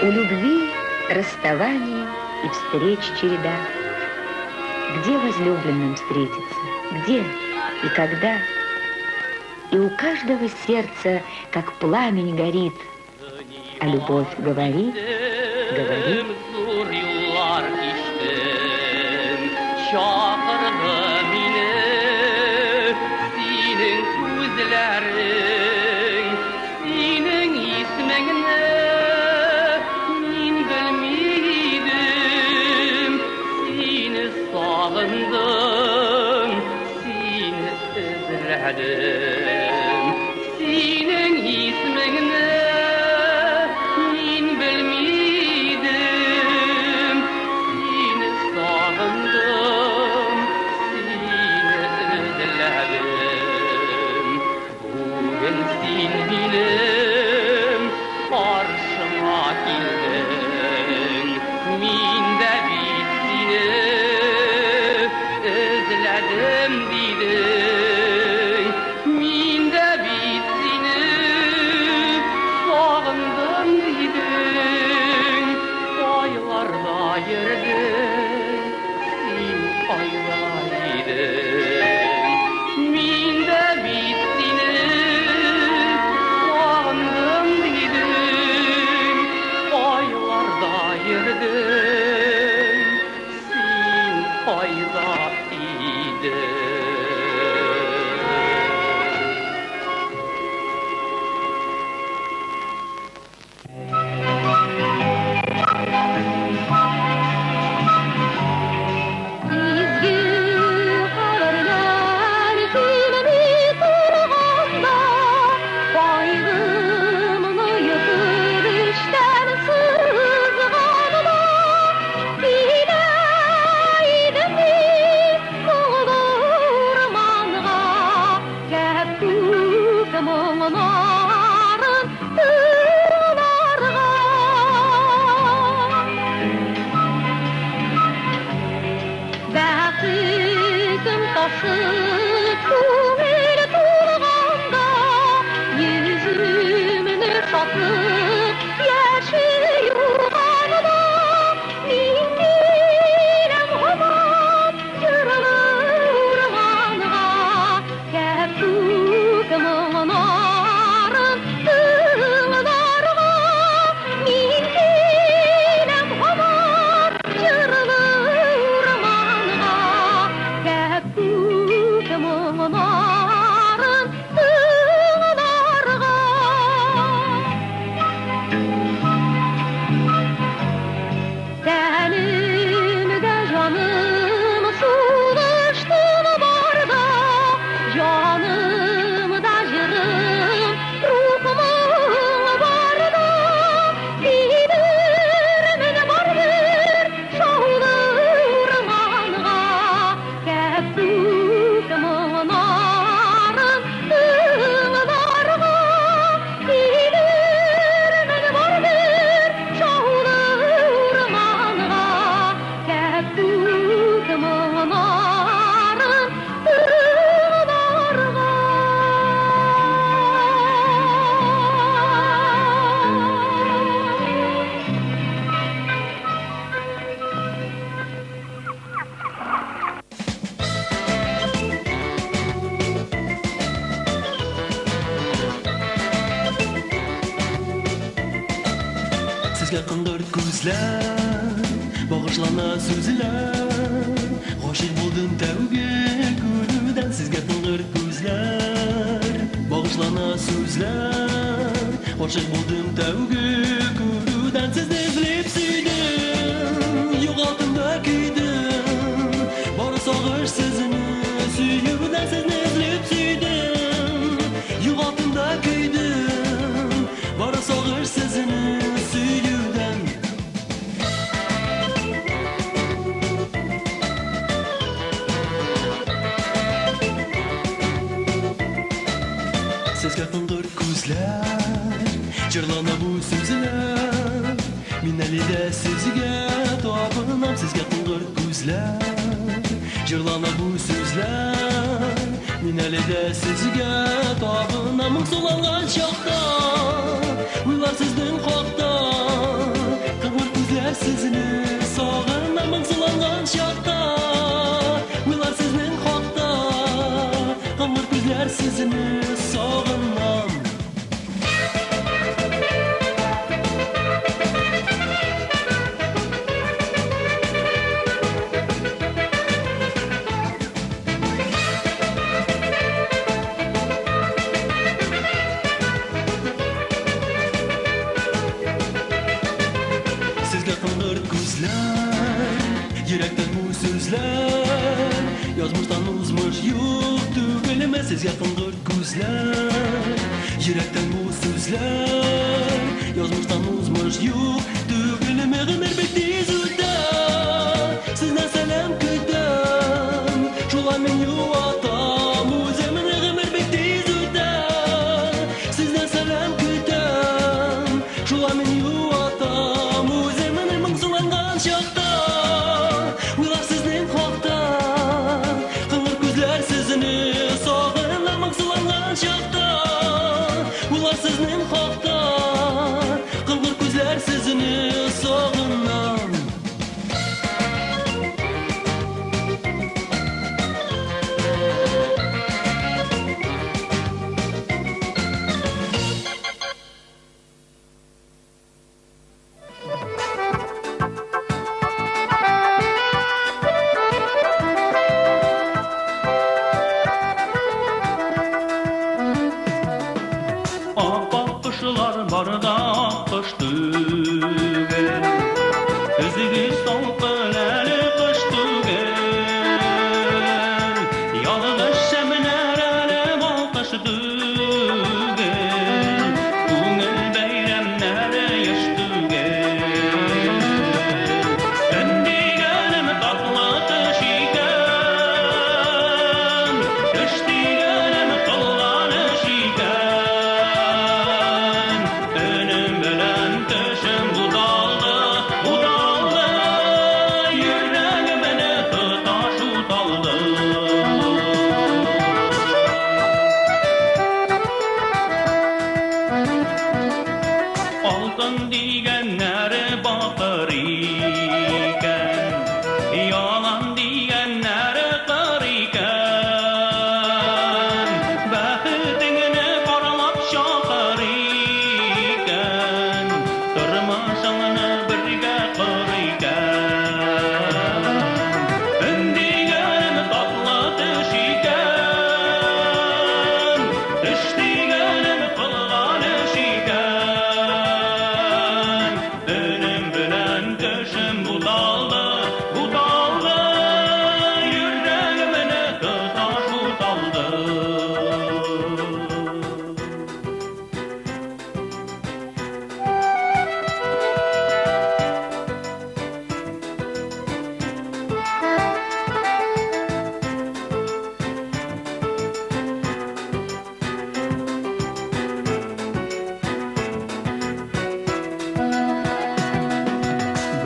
У любви расставаний и встреч череда. Где возлюбленным встретиться? Где и когда? И у каждого сердце, как пламень, горит, а любовь говорит, говорит. Зур юллар кичтем, чакырды мине синең күзләрең, синең исемеңне мин белми идем. Сине сагындым, сине эзләдем. Синең исемеңне мин белми идем. Сине сагындым, сине эзләдем. Бүген син минем каршыма килдең. Мин дә бит сине эзләдем дидең. Мин дә бит сине сагындым дидең. Кайларда йөрдең, син кайда идең? Мин дә бит сине сагындым дидең. Кайларда йөрдең, син кайда идең? Изге хәбәрләр килми торганда, кайгымны йотып эчтән сызганма. Килә идем мин моңлы ташып күңел тулганда, йөземне шатлык яше юганда, мин киләм һаман җырлы урманга, кәккүк моңнарын тыңларга. Мин киләм һаман җырлы урманга, кәккүк моңнарын тыңларга. Тәнемдә җаным сулыштым барда, җанымда җырым, рухымың барда. Килермен барыбер шаулы урманга, кәккүк моңнарын тыңларга. Килермен барыбер шаулы урманга, кәккүк моңнарын тыңларга. Сезгә кыңгыр күзләр, багышлана сүзләр. Гашыйк булдым тәүге күрүдән. Сезгә кыңгыр күзләр, багышлана сүзләр. Гашыйк булдым тәүге күрүдән. Сезне эзләп сөйдем, югалттым да көйдем. Бары сагыш сезне сөюдән. Сезне эзләп сөйдем, югалттым да көйдем. Бары сагыш сезне сөюдән. Сезгә кыңгыр күзләр, җырлана бу сүзләр. Мин әле дә сезгә табынам. Сезгә кыңгыр күзләр, җырлана бу сүзләр. Мин әле дә сезгә табынам. Моңсуланган чакта, уйлар сезнең хакта. Кыңгыр күзләр сезне сагынам. Моңсуланган чакта, уйлар сезнең хакта. Кыңгыр күзләр сезне сагынам. Сезгә кыңгыр күзләр, йөрәктән бу сүзләр. Язмыштан узмыш юк түгелме? Сезгә кыңгыр күзләр, йөрәктән бу сүзләр. Язмыштан узмыш юк түгелме? Гомер бик тиз үтә, сездән сәлам көтәм. Шулай мин юатам үземне. Гомер бик тиз үтә, сездән сәлам көтәм. Шулай мин юатам үземне. Моңсуланган чакта, уйлар сезнең хакта. Кыңгыр күзләр сезне сагына. Моңсуланган чакта, уйлар сезнең хакта. Кыңгыр күзләр сезне сагынам.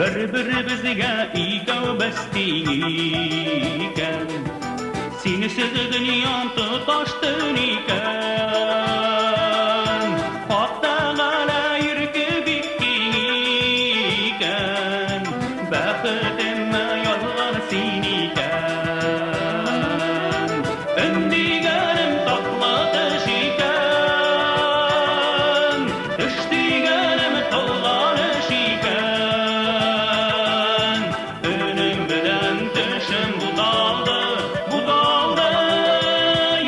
Бер-беребезгә икәүбез тиң икән. Синсез дөньям тоташ төн икән. Хак Тәгалә ирке бик киң икән. Бәхетемә язган син икән. Өн дигәнем татлы төш икән. Төш дигәнем кылган эш икән. Өнем белән төшем буталды, буталды.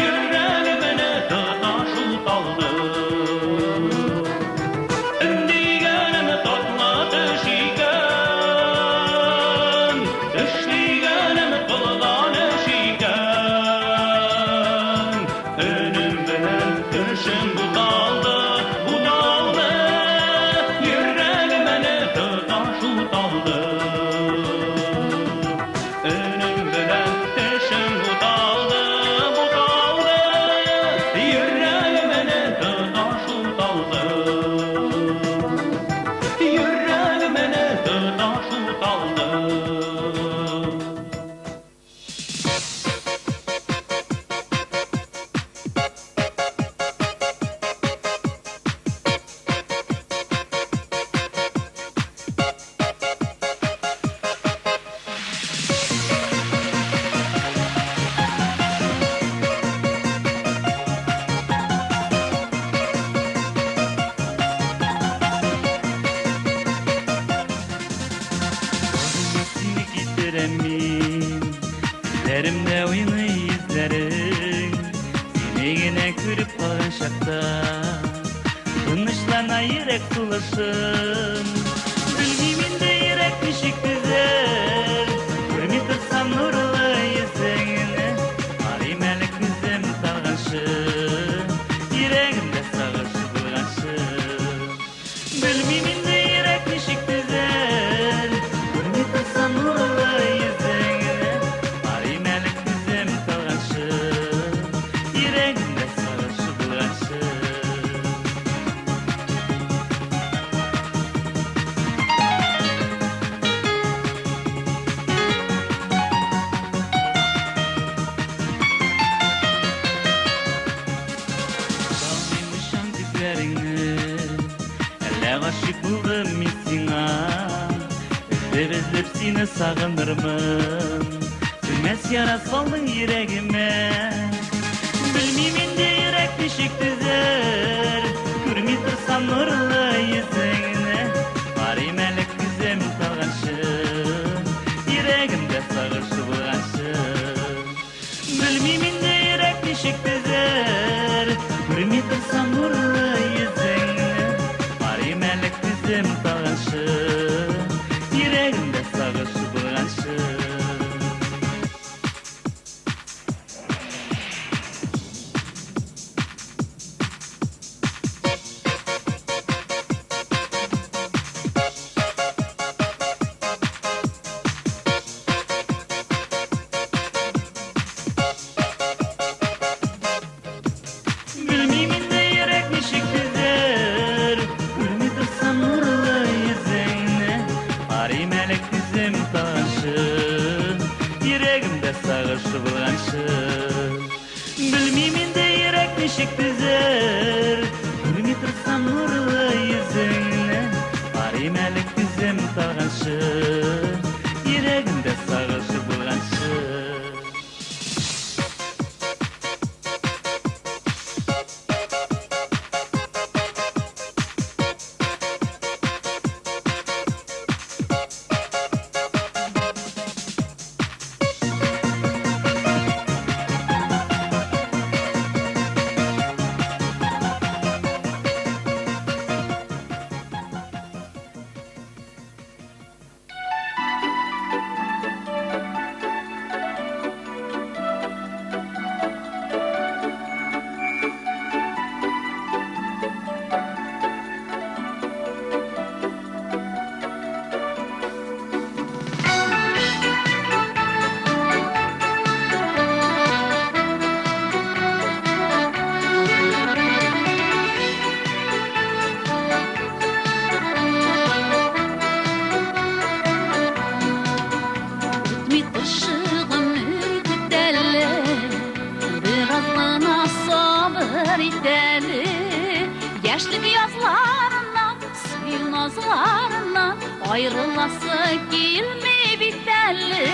Йөрәгемне тоташ ут алды. Өн дигәнем татлы төш икән. Төш дигәнем кылган эш икән. Өнем белән төшем буталды, буталды. Йөрәгемне тоташ ут алды. Өнем белән төшем буталды, буталды. Йөрәгемне тоташ ут алды. Йөрәгемне тоташ ут алды. Бабыма сине китерәм мин, Күзләремдә уйный йөзләрең. Сине генә күреп калган чакта Тынычлана йөрәк сулышым. Белмим инде йөрәк ничек түзәр, Күрми торсам нурлы йөзеңне. Карыйм әле күзем талганчы, Йөрәгемдә сагыш булганчы. Белмим инде йөрәк ничек түзәр, Күрми торсам нурлы йөзеңне. Карыйм әле күзем талганчы, Йөрәгемдә сагыш булганчы. Алмыйм уйчан күзләреңне, Әллә гашыйк булдым мин сиңа. Эзләп-эзләп сине сагынырмын, Сүнмәс яра салдың йөрәгемә. Белмим инде йөрәк ничек түзәр, Күрми торсам нурлы йөзеңне. Карыйм әле күзем талганчы, Йөрәгемдә сагыш булганчы. Белмим инде йөрәк ничек түзәр, Күрми торсам нурлы йөзеңне. Карыйм әле күзем талганчы, Йөрәгемдә сагыш булганчы. Белмим инде йөрәк ничек түзәр, Күрми торсам нурлы йөзеңне. Карыйм әле күзем талганчы, Йөрәгемдә сагыш булганчы. Белмим инде йөрәк ничек түзәр, Күрми торсам нурлы йөзеңне. Карыйм әле күзем талганчы, Йөрәгемдә сагыш булганчы. Аерыласы килми бит әле.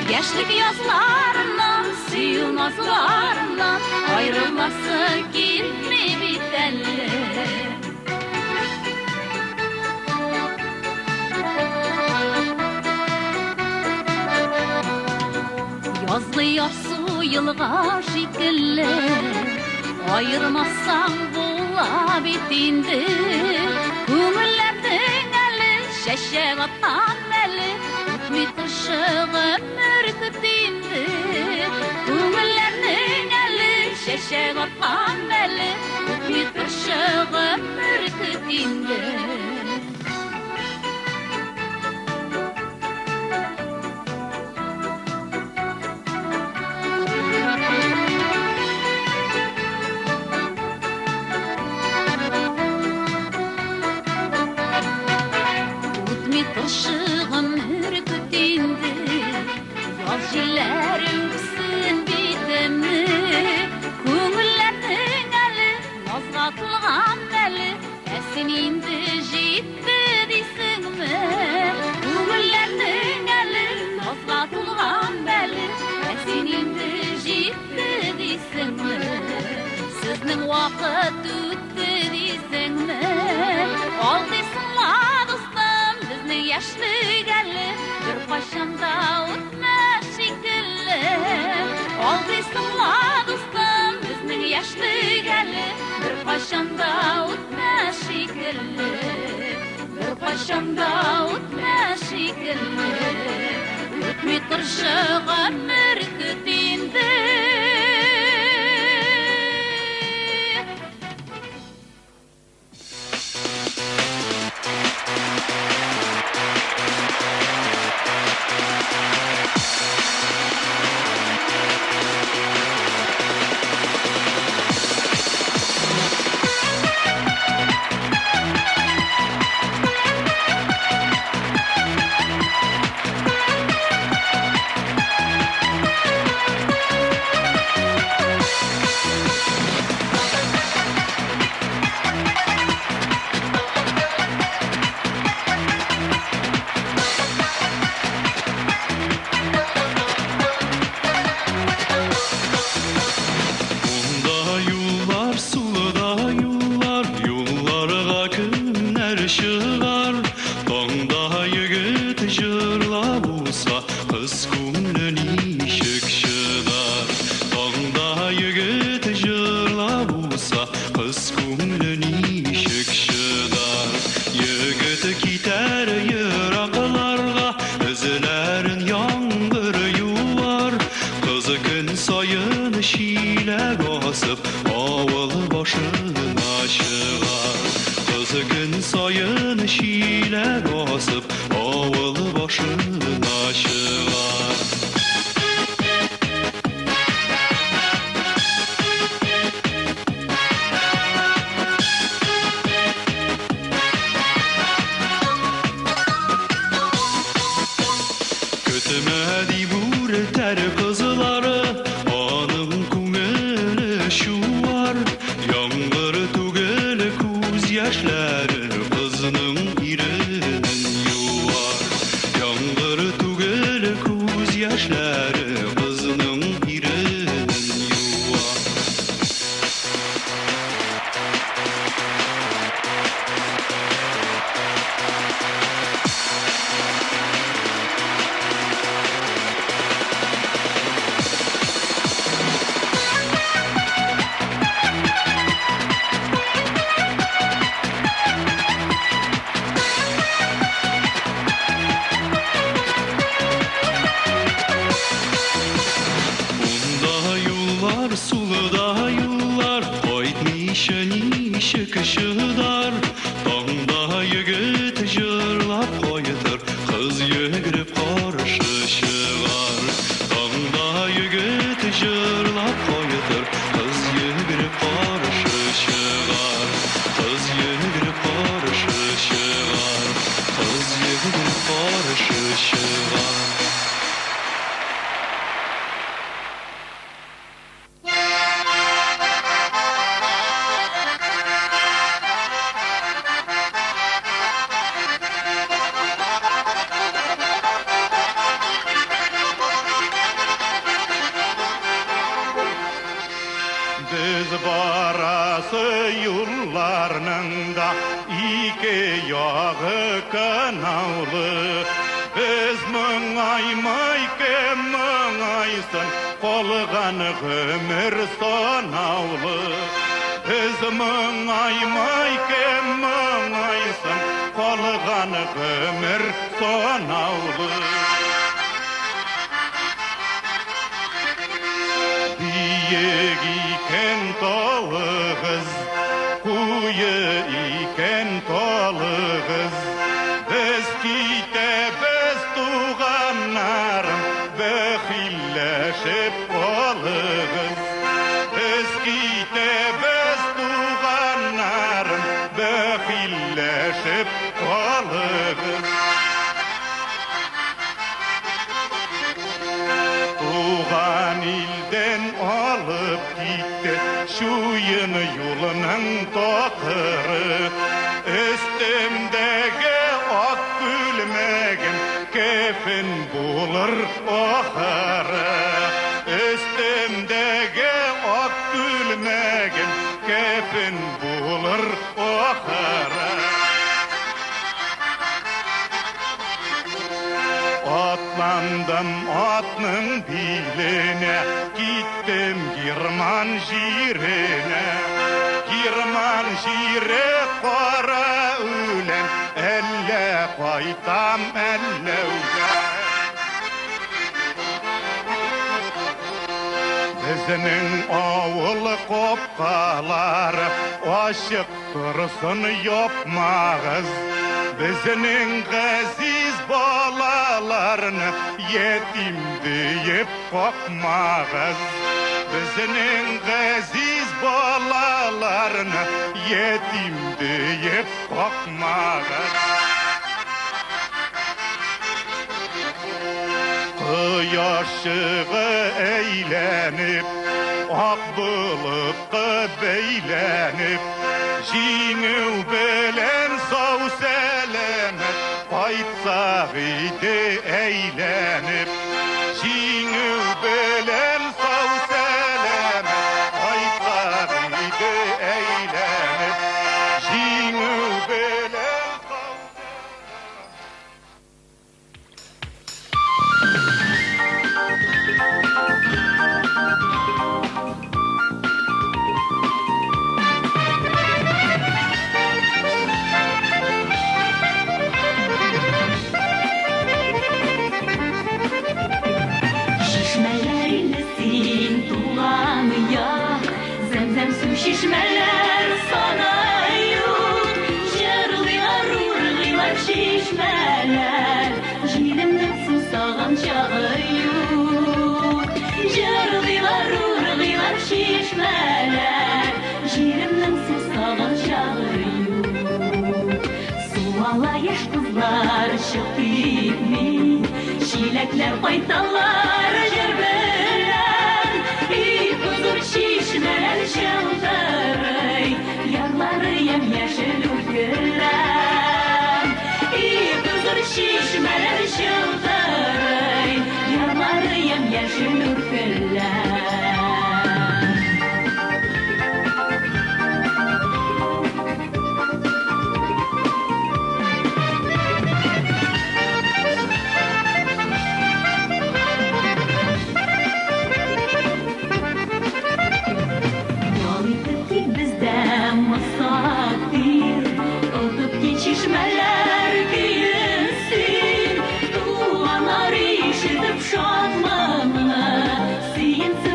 Яшьлек язларыннан, сөю назларыннан аерыласы килми бит әле. Язлы ярсу елга шикелле, аермасаң була бит инде. Күңелләрнең әле чәчәк аткан әле, үтми торшы гомер көт инде. Күңелләрнең әле чәчәк аткан әле, үтми торшы гомер көт инде. Торшы гомер көт инде, яз җилләре үпсен битемне. Күңелләрнең әле назга тулган әле, ә син инде җитте дисеңме? Күңелләрнең әле назга тулган әле, ә син инде җитте дисеңме? Сезнең вакыт үтте дисеңме? Алдыйсың ла, дустым, безнең яшьлек әле бер кайчан да үтмәс шикелле. Алдыйсың ла, дустым, безнең яшьлек әле бер кайчан да үтмәс шикелле. Бер кайчан да үтмәс шикелле. Үтми торшы гомер көт инде. Karşı çıkar. Без барасы юлларның да ике ягы канаулы. Без моңаймый кем моңайсын, калган гомер санаулы. Без моңаймый кем моңайсын, калган гомер санаулы. Биек икән тавыгыз, куе икән талыгыз. Без китәбез туганнарым, бәхилләшеп калыгыз. Без китәбез туганнарым, бәхилләшеп калыгыз. Туган илдән алып китте чуен юлының такыры. Өстемдәге ак күлмәгем кәфен булыр ахыры. Өстемдәге ак күлмәгем кәфен булыр ахыры. Атландым атның биленә, киттем Герман җиренә. Герман җире кара үлән, әллә кайтам, әллә үләм. Безнең авыл капкалары ачык торсын, япмагыз. Безнең газиз балаларны ятим диеп какмагыз. Безнең газиз балаларны ятим диеп какмагыз. Кояш чыгы әйләнеп, ак болытка бәйләнеп, җиңү белән сау сәламәт кайтсак иде әйләнеп. Җиңү белән сау сәламәт кайтсак иде әйләнеп. Җиңү белән сау. Чишмәләр инде син туган як, Зәмзәм су чишмәләр саны юк. Җырлыйлар, ургыйлар чишмәләр, Җиремнең сусаган чагы юк. Җырлыйлар, ургыйлар чишмәләр, Җиремнең сусаган чагы юк. Су ала яшь кызлар чык китми, Чиләкләр кайталар җыр белән. И хозур чишмәләр чылтырый, Ярлары ямь-яшел үркелән. И хозур чишмәләр чылтырый, Ярлары ямь-яшел үркелән. Ял итеп кит бездә мосафир, Отып кит чишмәләр көен син. Туганнар ишетеп шатланыр, Сөенсен.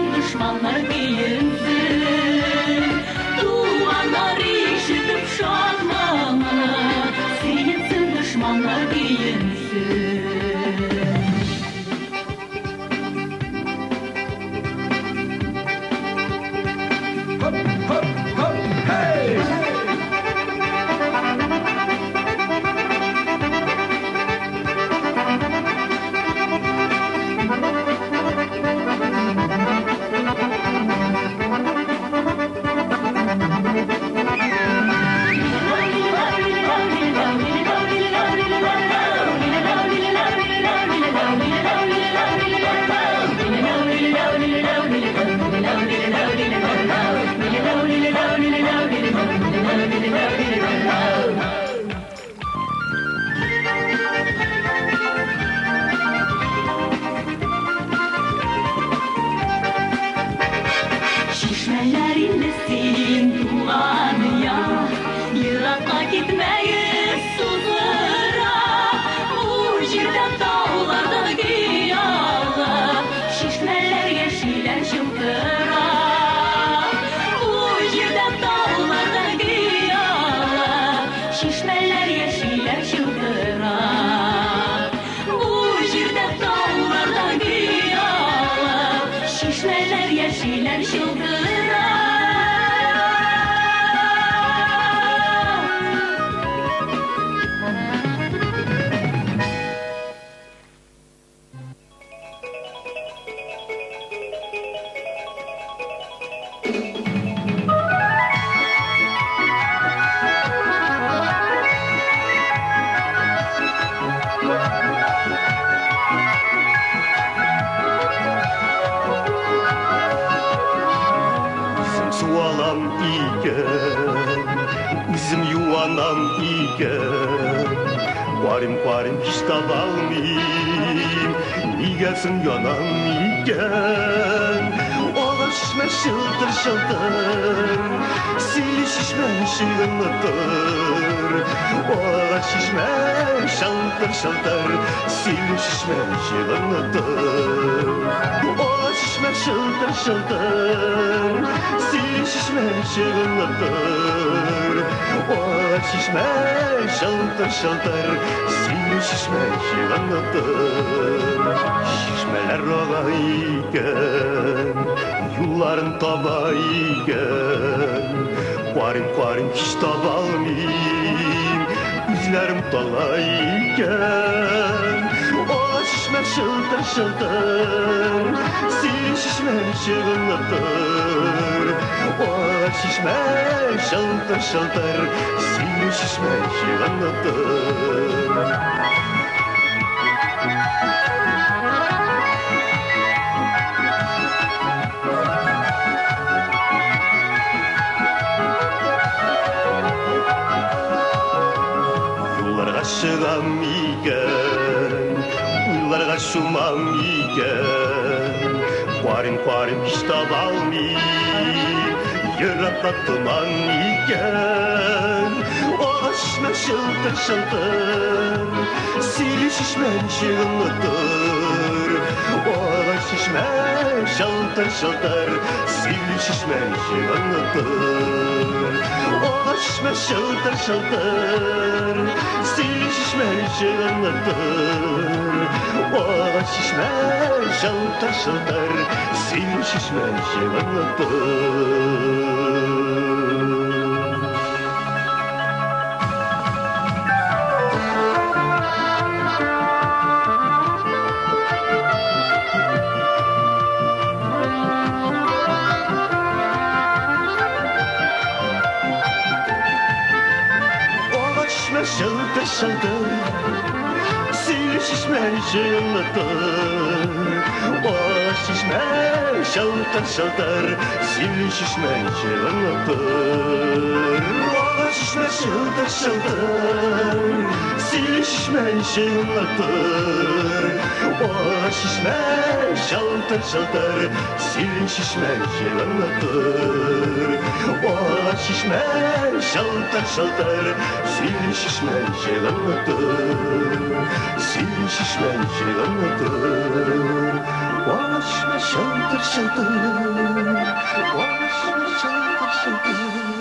Чишмәләр инде син туган як, еракка китмәгез сузыра. Бу җирдә таулардан көй агып, чишмәләр яшиләр чылтырап. Бу җирдә таулардан көй агып, чишмәләр яшиләр чылтырап. Бу җирдә таулардан көй агып, чишмәләр яшиләр чылтырап. Үзем суалам икән, үзем юанам икән. Карыйм, карыйм, һич таба алмыйм, нигә соң янам икән? Ага чишмә чылтыр-чылтыр, сөйли чишмә чыгынлытыр. Ага чишмә чылтыр-чылтыр, сөйли чишмә чыгынлытыр. Ага чишмә чылтыр-чылтыр, сөйли чишмә чыгынлытыр. Ага чишмә чылтыр-чылтыр, сөйли чишмә чыгынлытыр. Чишмәләр ага икән, юлларын таба икән. Карыйм, карыйм, һич таба алмыйм, үзләрем тала икән. Ага чишмә чылтыр-чылтыр, сөйли чишмә чыгынлытыр. Ага чишмә чылтыр-чылтыр, сөйли чишмә чыгынлытыр. Юлларга чыгам икән, уйларга чумам икән. Карыйм, карыйм, һич таба алмыйм, еракта томан икән. Ага чишмә чылтыр-чылтыр, сөйли чишмә чыгынлытыр. Ага чишмә чылтыр-чылтыр, сөйли чишмә чыгынлытыр. Ага чишмә чылтыр-чылтыр, сөйли чишмә чыгынлытыр. Ага чишмә чылтыр-чылтыр, сөйли чишмә чыгынлытыр. Ага чишмә чылтыр-чылтыр, сөйли чишмә чыгынлытыр. Ага чишмә чылтыр-чылтыр, сөйли чишмә чыгынлытыр. Ага чишмә чылтыр-чылтыр, сөйли чишмә чыгынлытыр. Ага чишмә чылтыр-чылтыр, сөйли чишмә чыгынлытыр. Ага чишмә чылтыр-чылтыр, сөйли чишмә чыгынлытыр. Сөйли чишмә чыгынлытыр. Ага чишмә чылтыр-чылтыр, ага чишмә чылтыр-чылтыр.